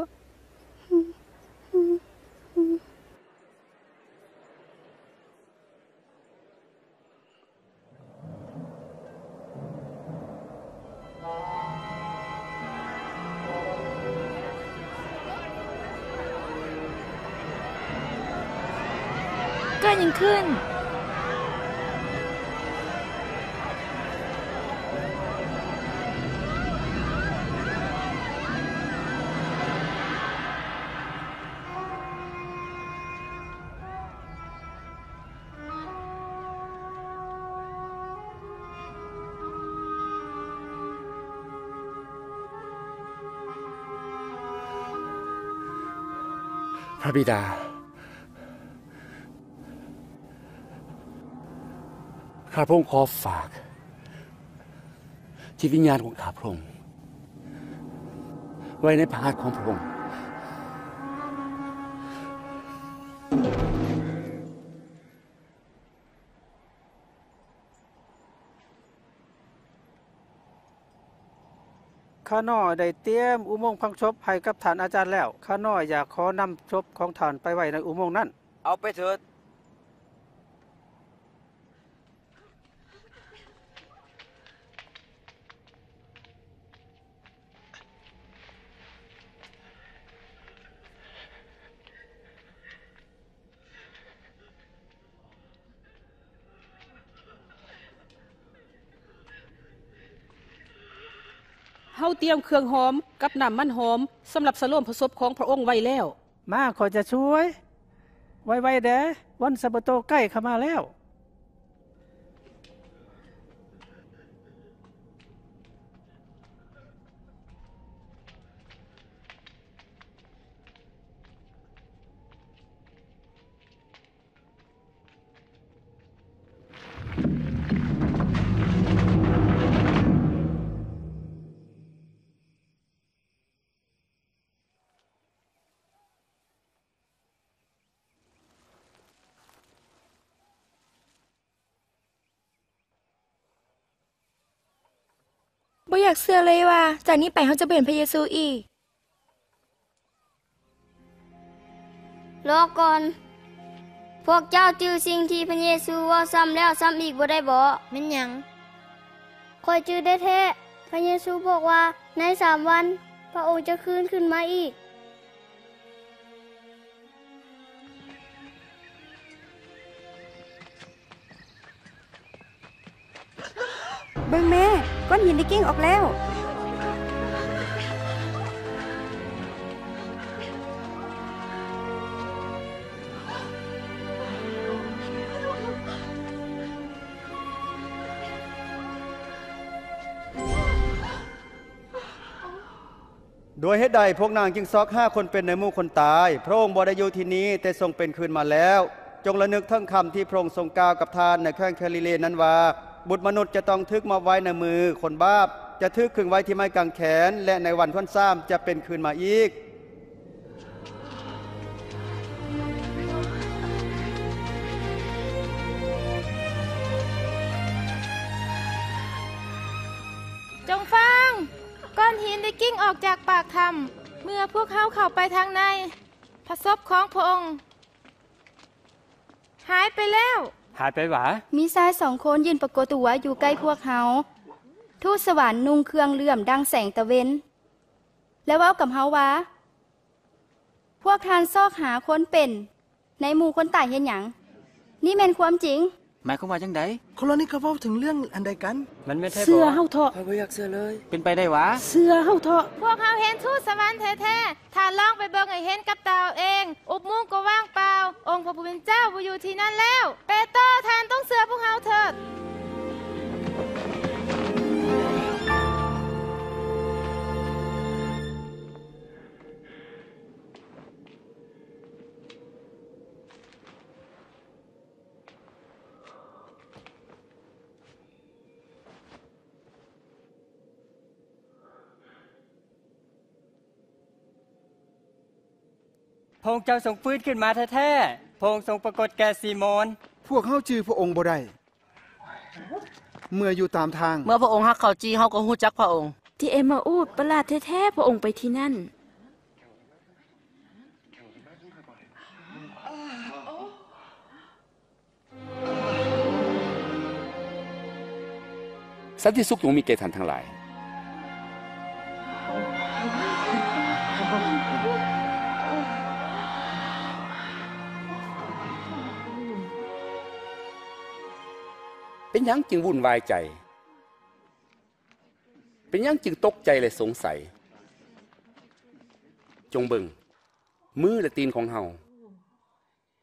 ເກີດຫຍັງຂຶ້ນ? ພະບິດາ, ຂ້າພະອົງຂໍຝາກ ຈິດວິນຍານຂອງຂ້າພະອົງ ໄວ້ໃນພະຫັດຂອງພະອົງ. ຂ້ານ້ອຍໄດ້ຕຽມອຸໂມງຝັງສົບໃຫ້ກັບທ່ານອາຈານແລ້ວ. ຂ້ານ້ອຍຢາກຂໍນຳສົບຂອງທ່ານໄປໄວ້ໃນອຸໂມງນັ້ນ. ເອົາໄປເຖີດ. ເຮົາຕຽມເຄື່ອງຫອມກັບນ້ຳມັນຫອມ ສຳລັບສະໂລມພະສົບຂອງພະອົງໄວ້ແລ້ວ. ມາ, ຂ້ອຍຈະຊ່ວຍ. ໄວໆແດ່, ວັນສະບາໂຕໃກ້ເຂົ້າມາແລ້ວ. ບໍ່ຢາກເຊື່ອເລີຍວ່າ ຈາກນີ້ໄປເຮົາຈະບໍ່ເຫັນພະເຢຊູອີກ. ລໍກ່ອນ, ພວກເຈົ້າຈື່ສິ່ງທີ່ພະເຢຊູເວົ້າຊ້ຳແລ້ວຊ້ຳອີກບໍ່ໄດ້ບໍ? ແມ່ນຫຍັງ? ຂ້ອຍຈື່ໄດ້ແທ້. ພະເຢຊູບອກວ່າ ໃນສາມວັນ ພະອົງຈະຟື້ນຄືນມາອີກ. ເບິ່ງແມ້, ກ້ອນຫີນໄດ້ກິ້ງອອກແລ້ວ. ດ້ວຍເຫດໃດພວກນາງຈຶ່ງຊອກຫາຄົນເປັນໃນໝູ່ຄົນຕາຍ? ພະອົງບໍ່ໄດ້ຢູ່ທີ່ນີ້, ແຕ່ຊົງເປັນຄືນມາແລ້ວ. ຈົ່ງລະນຶກເຖິງຄຳທີ່ພະອົງຊົງກ່າວກັບທ່ານໃນແຂວງແຄລີເລນັ້ນວ່າ, ບຸດມະນຸດຈະຕ້ອງຖືກມອບໄວ້ໃນມືຄົນບາບ, ຈະຖືກຂຶງໄວ້ທີ່ໄມ້ກາງແຂນ, ແລະ ໃນວັນທີສາມຈະເປັນຄືນມາອີກ. ຈົ່ງຟັງ! ກ້ອນຫີນໄດ້ກິ້ງອອກຈາກປາກຖ້ຳ. ເມື່ອພວກເຮົາເຂົ້າໄປທາງໃນ, ພະສົບຂອງພະອົງຫາຍໄປແລ້ວ. ຫາຍໄປຫວາ? ມີຊາຍສອງຄົນຢືນປາກົດຕົວຢູ່ໃກ້ພວກເຮົາ. ທູດສະຫວັນນຸ່ງເຄື່ອງເຫຼື້ອມດັ່ງແສງຕາເວັນ ແລະ ເວົ້າກັບເຮົາວ່າ, ພວກທ່ານຊອກຫາຄົນເປັນໃນໝູ່ຄົນຕາຍເຮັດຫຍັງ? ນີ້ແມ່ນຄວາມຈິງ. ໝາຍຄວາມວ່າຈັ່ງໃດ? ຄົນເຫຼົ່ານີ້ກະເວົ້າເຖິງເລື່ອງອັນໃດກັນ? ມັນແມ່ນແທ້ບໍ? ເຊື່ອເຮົາເຖາະ. ຂ້ອຍບໍ່ຢາກເຊື່ອເລີຍ. ເປັນໄປໄດ້ຫວາ? ເຊື່ອເຮົາເຖາະ. ພວກເຮົາເຫັນທູດສະຫວັນແທ້ໆ. ທ່ານລອງໄປເບິ່ງໃຫ້ເຫັນກັບຕາເອົາເອງ. ອຸບມຸງກໍວ່າງເປົ່າ. ອົງພະຜູ້ເປັນເຈົ້າບໍ່ຢູ່ທີ່ນັ້ນແລ້ວ. ເປໂຕ, ທ່ານຕ້ອງເຊື່ອພວກເຮົາເຖີດ. ພະອົງເຈົ້າຊົງຟື້ນຂຶ້ນມາແທ້ໆ. ພະອົງຊົງປາກົດແກ່ຊີໂມນ. ພວກເຮົາຈື່ພະອົງບໍ່ໄດ້. ເມື່ອຢູ່ຕາມທາງ. ເມື່ອພະອົງຮັກເຂົ້າຈີ່, ເຮົາກໍຮູ້ຈັກພະອົງ. ທີ່ເອມມາອູດ, ປະຫຼາດແທ້ໆ, ພະອົງໄປທີ່ນັ້ນ. ສັນຕິສຸກຈົ່ງມີແກ່ທ່ານທັງຫຼາຍ. ເປັນຫຍັງຈຶ່ງວຸ່ນວາຍໃຈ? ເປັນຫຍັງຈຶ່ງຕົກໃຈ ແລະ ສົງໄສ? ຈົ່ງເບິ່ງມື ແລະ ຕີນຂອງເຮົາ.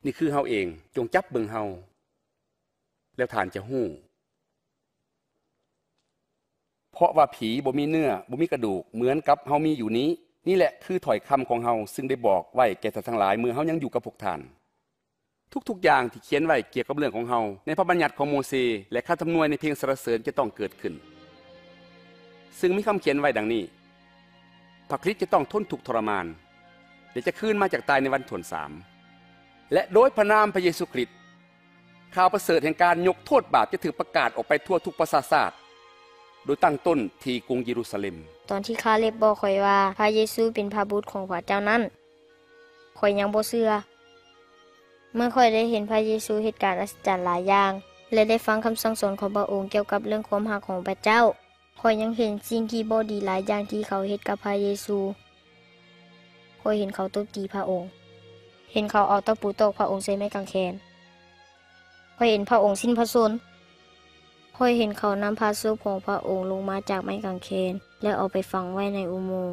ນີ້ຄືເຮົາເອງ. ຈົ່ງຈັບເບິ່ງເຮົາ ແລ້ວທ່ານຈະຮູ້. ເພາະວ່າຜີບໍ່ມີເນື້ອ, ບໍ່ມີກະດູກ, ເໝືອນກັບເຮົາມີຢູ່ນີ້. ນີ້ແຫຼະຄືຖ້ອຍຄຳຂອງເຮົາ, ຊຶ່ງໄດ້ບອກໄວ້ແກ່ທ່ານທັງຫຼາຍ ເມື່ອເຮົາຍັງຢູ່ກັບພວກທ່ານ. ທຸກໆຢ່າງທີ່ຂຽນໄວ້ກ່ຽວກັບເລື່ອງຂອງເຮົາໃນພະບັນຍັດຂອງໂມເຊ ແລະ ຄຳທຳນວຍໃນເພງສັນລະເສີນ ຈະຕ້ອງເກີດຂຶ້ນ. ຊຶ່ງມີຄຳຂຽນໄວ້ດັ່ງນີ້, ພະຄຣິດຈະຕ້ອງທົນທຸກທໍລະມານ ແລະ ຈະຄືນມາຈາກຕາຍໃນວັນທີສາມ. ແລະ ໂດຍພະນາມພະເຢຊູຄຣິດ, ຂ່າວປະເສີດແຫ່ງການຍົກໂທດບາບຈະຖືກປະກາດອອກໄປທົ່ວທຸກປະຊາຊາດ, ໂດຍຕັ້ງຕົ້ນທີ່ກຸງເຢຣູຊາເລັມ. ຕອນທີ່ຄາເລັບບອກຂ້ອຍວ່າພະເຢຊູເປັນພະບຸດຂອງພະເຈົ້ານັ້ນ, ຂ້ອຍຍັງບໍ່ເຊື່ອ. ເມື່ອຂ້ອຍໄດ້ເຫັນພະເຢຊູເຮັດການອັດສະຈັນຫຼາຍຢ່າງ ແລະ ໄດ້ຟັງຄຳສັ່ງສອນຂອງພະອົງກ່ຽວກັບເລື່ອງຄວາມຮັກຂອງພະເຈົ້າ, ຂ້ອຍຍັງເຫັນສິ່ງທີ່ບໍ່ດີຫຼາຍຢ່າງທີ່ເຂົາເຮັດກັບພະເຢຊູ. ຂ້ອຍເຫັນເຂົາຕົບຕີພະອົງ, ເຫັນເຂົາເອົາຕະປູຕອກພະອົງໃສ່ໄມ້ກາງແຂນ. ຂ້ອຍເຫັນພະອົງສິ້ນພະຊົນ. ຂ້ອຍເຫັນເຂົານຳພາສົບຂອງພະອົງລົງມາຈາກໄມ້ກາງແຂນ ແລ້ວເອົາໄປຝັງໄວ້ໃນອຸໂມງ.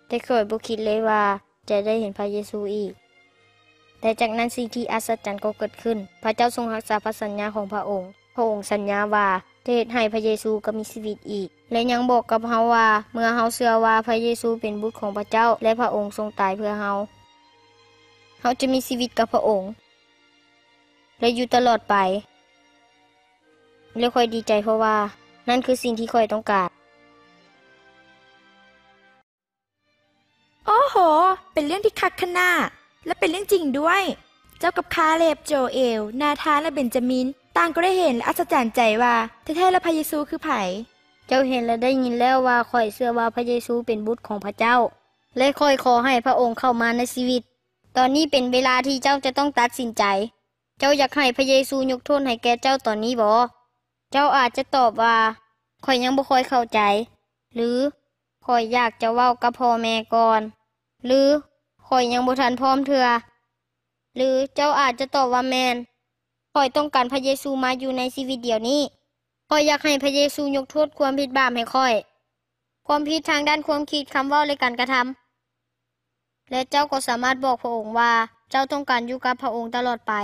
ແຕ່ຂ້ອຍບໍ່ຄິດເລີຍວ່າຈະໄດ້ເຫັນພະເຢຊູອີກ. ແຕ່ຈາກນັ້ນສິ່ງທີ່ອັດສະຈັນກໍເກີດຂຶ້ນ. ພະເຈົ້າຊົງຮັກສາພະສັນຍາຂອງພະອົງ. ພະອົງສັນຍາວ່າຈະເຮັດໃຫ້ພະເຢຊູກັບມີຊີວິດອີກ ແລະ ຍັງບອກກັບເຮົາວ່າ ເມື່ອເຮົາເຊື່ອວ່າພະເຢຊູເປັນບຸດຂອງພະເຈົ້າ ແລະ ພະອົງຊົງຕາຍເພື່ອເຮົາ, ເຮົາຈະມີຊີວິດກັບພະອົງ ແລະ ຢູ່ຕະຫຼອດໄປ. ແລະ ຂ້ອຍດີໃຈເພາະວ່ານັ້ນຄືສິ່ງທີ່ຂ້ອຍຕ້ອງການ. ໂອ້ໂຫ! ເປັນເລື່ອງທີ່ຄັກຂະໜາດ ແລະ ເປັນເລື່ອງຈິງດ້ວຍ. ເຈົ້າກັບຄາເລັບ, ໂຈເອວ, ນາທານ ແລະ ເບັນຈາມິນ ຕ່າງກໍໄດ້ເຫັນ ແລະ ອັດສະຈັນໃຈວ່າ ແທ້ໆແລ້ວພະເຢຊູຄືໃຜ? ເຈົ້າເຫັນ ແລະ ໄດ້ຍິນແລ້ວວ່າຂ້ອຍເຊື່ອວ່າພະເຢຊູເປັນບຸດຂອງພະເຈົ້າ ແລະ ຂ້ອຍຂໍໃຫ້ພະອົງເຂົ້າມາໃນຊີວິດ. ຕອນນີ້ເປັນເວລາທີ່ເຈົ້າຈະຕ້ອງຕັດສິນໃຈ. ເຈົ້າຢາກໃຫ້ພະເຢຊູຍົກໂທດໃຫ້ແກ່ເຈົ້າຕອນນີ້ບໍ? ເຈົ້າອາດຈະຕອບວ່າ, ຂ້ອຍຍັງບໍ່ຄ່ອຍເຂົ້າໃຈ, ຫຼື ຂ້ອຍຢາກຈະເວົ້າກັບພໍ່ແມ່ກ່ອນ, ຫຼື ຂ້ອຍຍັງບໍ່ທັນພ້ອມເທື່ອ, ຫຼື ເຈົ້າອາດຈະຕອບວ່າ, ແມ່ນ, ຂ້ອຍຕ້ອງການພະເຢຊູມາຢູ່ໃນຊີວິດດຽວນີ້. ຂ້ອຍຢາກໃຫ້ພະເຢຊູຍົກໂທດຄວາມຜິດບາບໃຫ້ຂ້ອຍ, ຄວາມຜິດທາງດ້ານຄວາມຄິດ, ຄຳເວົ້າ ແລະ ການກະທຳ. ແລະ ເຈົ້າກໍສາມາດບອກພະອົງວ່າເຈົ້າຕ້ອງການຢູ່ກັບພະອົງຕະຫຼອດໄປ.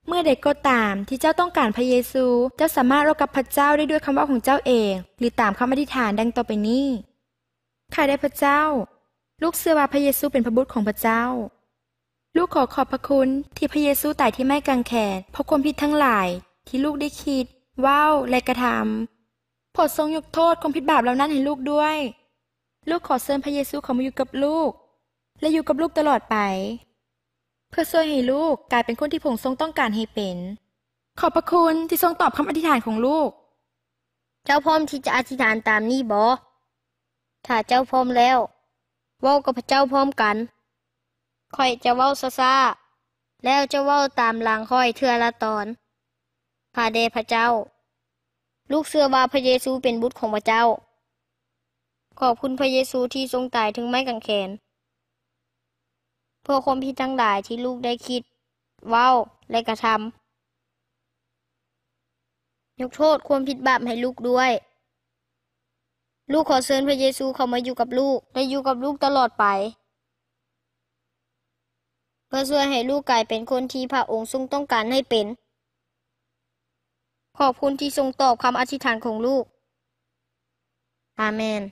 ເມື່ອໃດກໍຕາມທີ່ເຈົ້າຕ້ອງການພະເຢຊູ, ເຈົ້າສາມາດເວົ້າກັບພະເຈົ້າໄດ້ດ້ວຍຄຳເວົ້າຂອງເຈົ້າເອງ ຫຼື ຕາມຄຳອະທິຖານດັ່ງຕໍ່ໄປນີ້: ຂ້າແດ່ພະເຈົ້າ, ລູກເຊື່ອວ່າພະເຢຊູເປັນພະບຸດຂອງພະເຈົ້າ. ລູກຂໍຂອບພະຄຸນທີ່ພະເຢຊູຕາຍທີ່ໄມ້ກາງແຂນ ເພາະຄວາມຜິດທັງຫຼາຍທີ່ລູກໄດ້ຄິດ, ເວົ້າ ແລະ ກະທຳ. ໂປດຊົງຍົກໂທດຄວາມຜິດບາບເຫຼົ່ານັ້ນໃຫ້ລູກດ້ວຍ. ລູກຂໍເຊີນພະເຢຊູເຂົ້າມາຢູ່ກັບລູກ ແລະ ຢູ່ກັບລູກຕະຫຼອດໄປ ເພື່ອຊ່ວຍໃຫ້ລູກກາຍເປັນຄົນທີ່ພະອົງຊົງຕ້ອງການໃຫ້ເປັນ. ຂອບພະຄຸນທີ່ຊົງຕອບຄຳອະທິຖານຂອງລູກ. ເຈົ້າພ້ອມທີ່ຈະອະທິຖານຕາມນີ້ບໍ? ຖ້າເຈົ້າພ້ອມແລ້ວ, ເວົ້າກັບພະເຈົ້າພ້ອມກັນ. ຂ້ອຍຈະເວົ້າຊ້າໆ, ແລ້ວເຈົ້າເວົ້າຕາມຫຼັງຂ້ອຍເທື່ອລະຕອນ. ຂ້າແດ່ພະເຈົ້າ, ລູກເຊື່ອວ່າພະເຢຊູເປັນບຸດຂອງພະເຈົ້າ. ຂອບຄຸນພະເຢຊູທີ່ຊົງຕາຍເທິງໄມ້ກາງແຂນ ເພື່ອຄວາມຜິດທັງຫຼາຍທີ່ລູກໄດ້ຄິດ, ເວົ້າ ແລະ ກະທຳ. ຍົກໂທດຄວາມຜິດບາບໃຫ້ລູກດ້ວຍ. ລູກຂໍເຊີນພະເຢຊູເຂົ້າມາຢູ່ກັບລູກ ແລະ ຢູ່ກັບລູກຕະຫຼອດໄປ ເພື່ອຊ່ວຍໃຫ້ລູກກາຍເປັນຄົນທີ່ພະອົງຊົງຕ້ອງການໃຫ້ເປັນ. ຂອບຄຸນທີ່ຊົງຕອບຄຳອະທິຖານຂອງລູກ. ອາເມນ.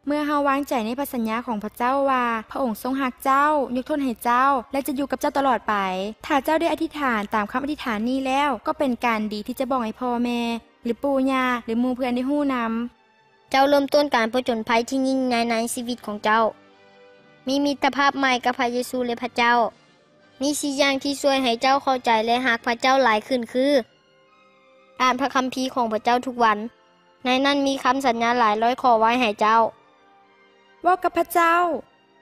ເມື່ອເຮົາວາງໃຈໃນພະສັນຍາຂອງພະເຈົ້າວ່າພະອົງຊົງຮັກເຈົ້າ, ຍົກໂທດໃຫ້ເຈົ້າ ແລະ ຈະຢູ່ກັບເຈົ້າຕະຫຼອດໄປ, ຖ້າເຈົ້າໄດ້ອະທິຖານຕາມຄຳອະທິຖານນີ້ແລ້ວ, ກໍເປັນການດີທີ່ຈະບອກໃຫ້ພໍ່ແມ່ ຫຼື ປູ່ຍ່າ ຫຼື ໝູ່ເພື່ອນໄດ້ຮູ້ນຳ. ເຈົ້າເລີ່ມຕົ້ນການຜະຈົນໄພທີ່ຍິ່ງໃຫຍ່ໃນຊີວິດຂອງເຈົ້າ. ມີມິດຕະພາບໃໝ່ກັບພະເຢຊູ ແລະ ພະເຈົ້າ. ມີສີ່ຢ່າງທີ່ຊ່ວຍໃຫ້ເຈົ້າເຂົ້າໃຈ ແລະ ຮັກພະເຈົ້າຫຼາຍຂຶ້ນຄື: ອ່ານພະຄຳພີຂອງພະເຈົ້າທຸກວັນ. ໃນນັ້ນມີຄຳສັນຍາຫຼາຍຮ້ອຍຂໍ້ໄວ້ໃຫ້ເຈົ້າ. ເວົ້າກັບພະເຈົ້າ.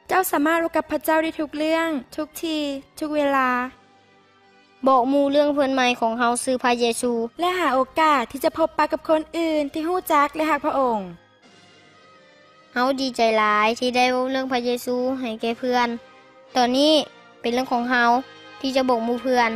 ເຈົ້າສາມາດເວົ້າກັບພະເຈົ້າໄດ້ທຸກເລື່ອງ, ທຸກທີ່, ທຸກເວລາ. ບອກໝູ່ເລື່ອງເພື່ອນໃໝ່ຂອງເຮົາຊື່ພະເຢຊູ ແລະ ຫາໂອກາດທີ່ຈະພົບປະກັບຄົນອື່ນທີ່ຮູ້ຈັກ ແລະ ຮັກພະອົງ. ເຮົາດີໃຈຫຼາຍທີ່ໄດ້ເວົ້າເລື່ອງພະເຢຊູໃຫ້ແກ່ເພື່ອນ. ຕອນນີ້ເປັນເລື່ອງຂອງເຮົາທີ່ຈະບອກໝູ່ເພື່ອນ.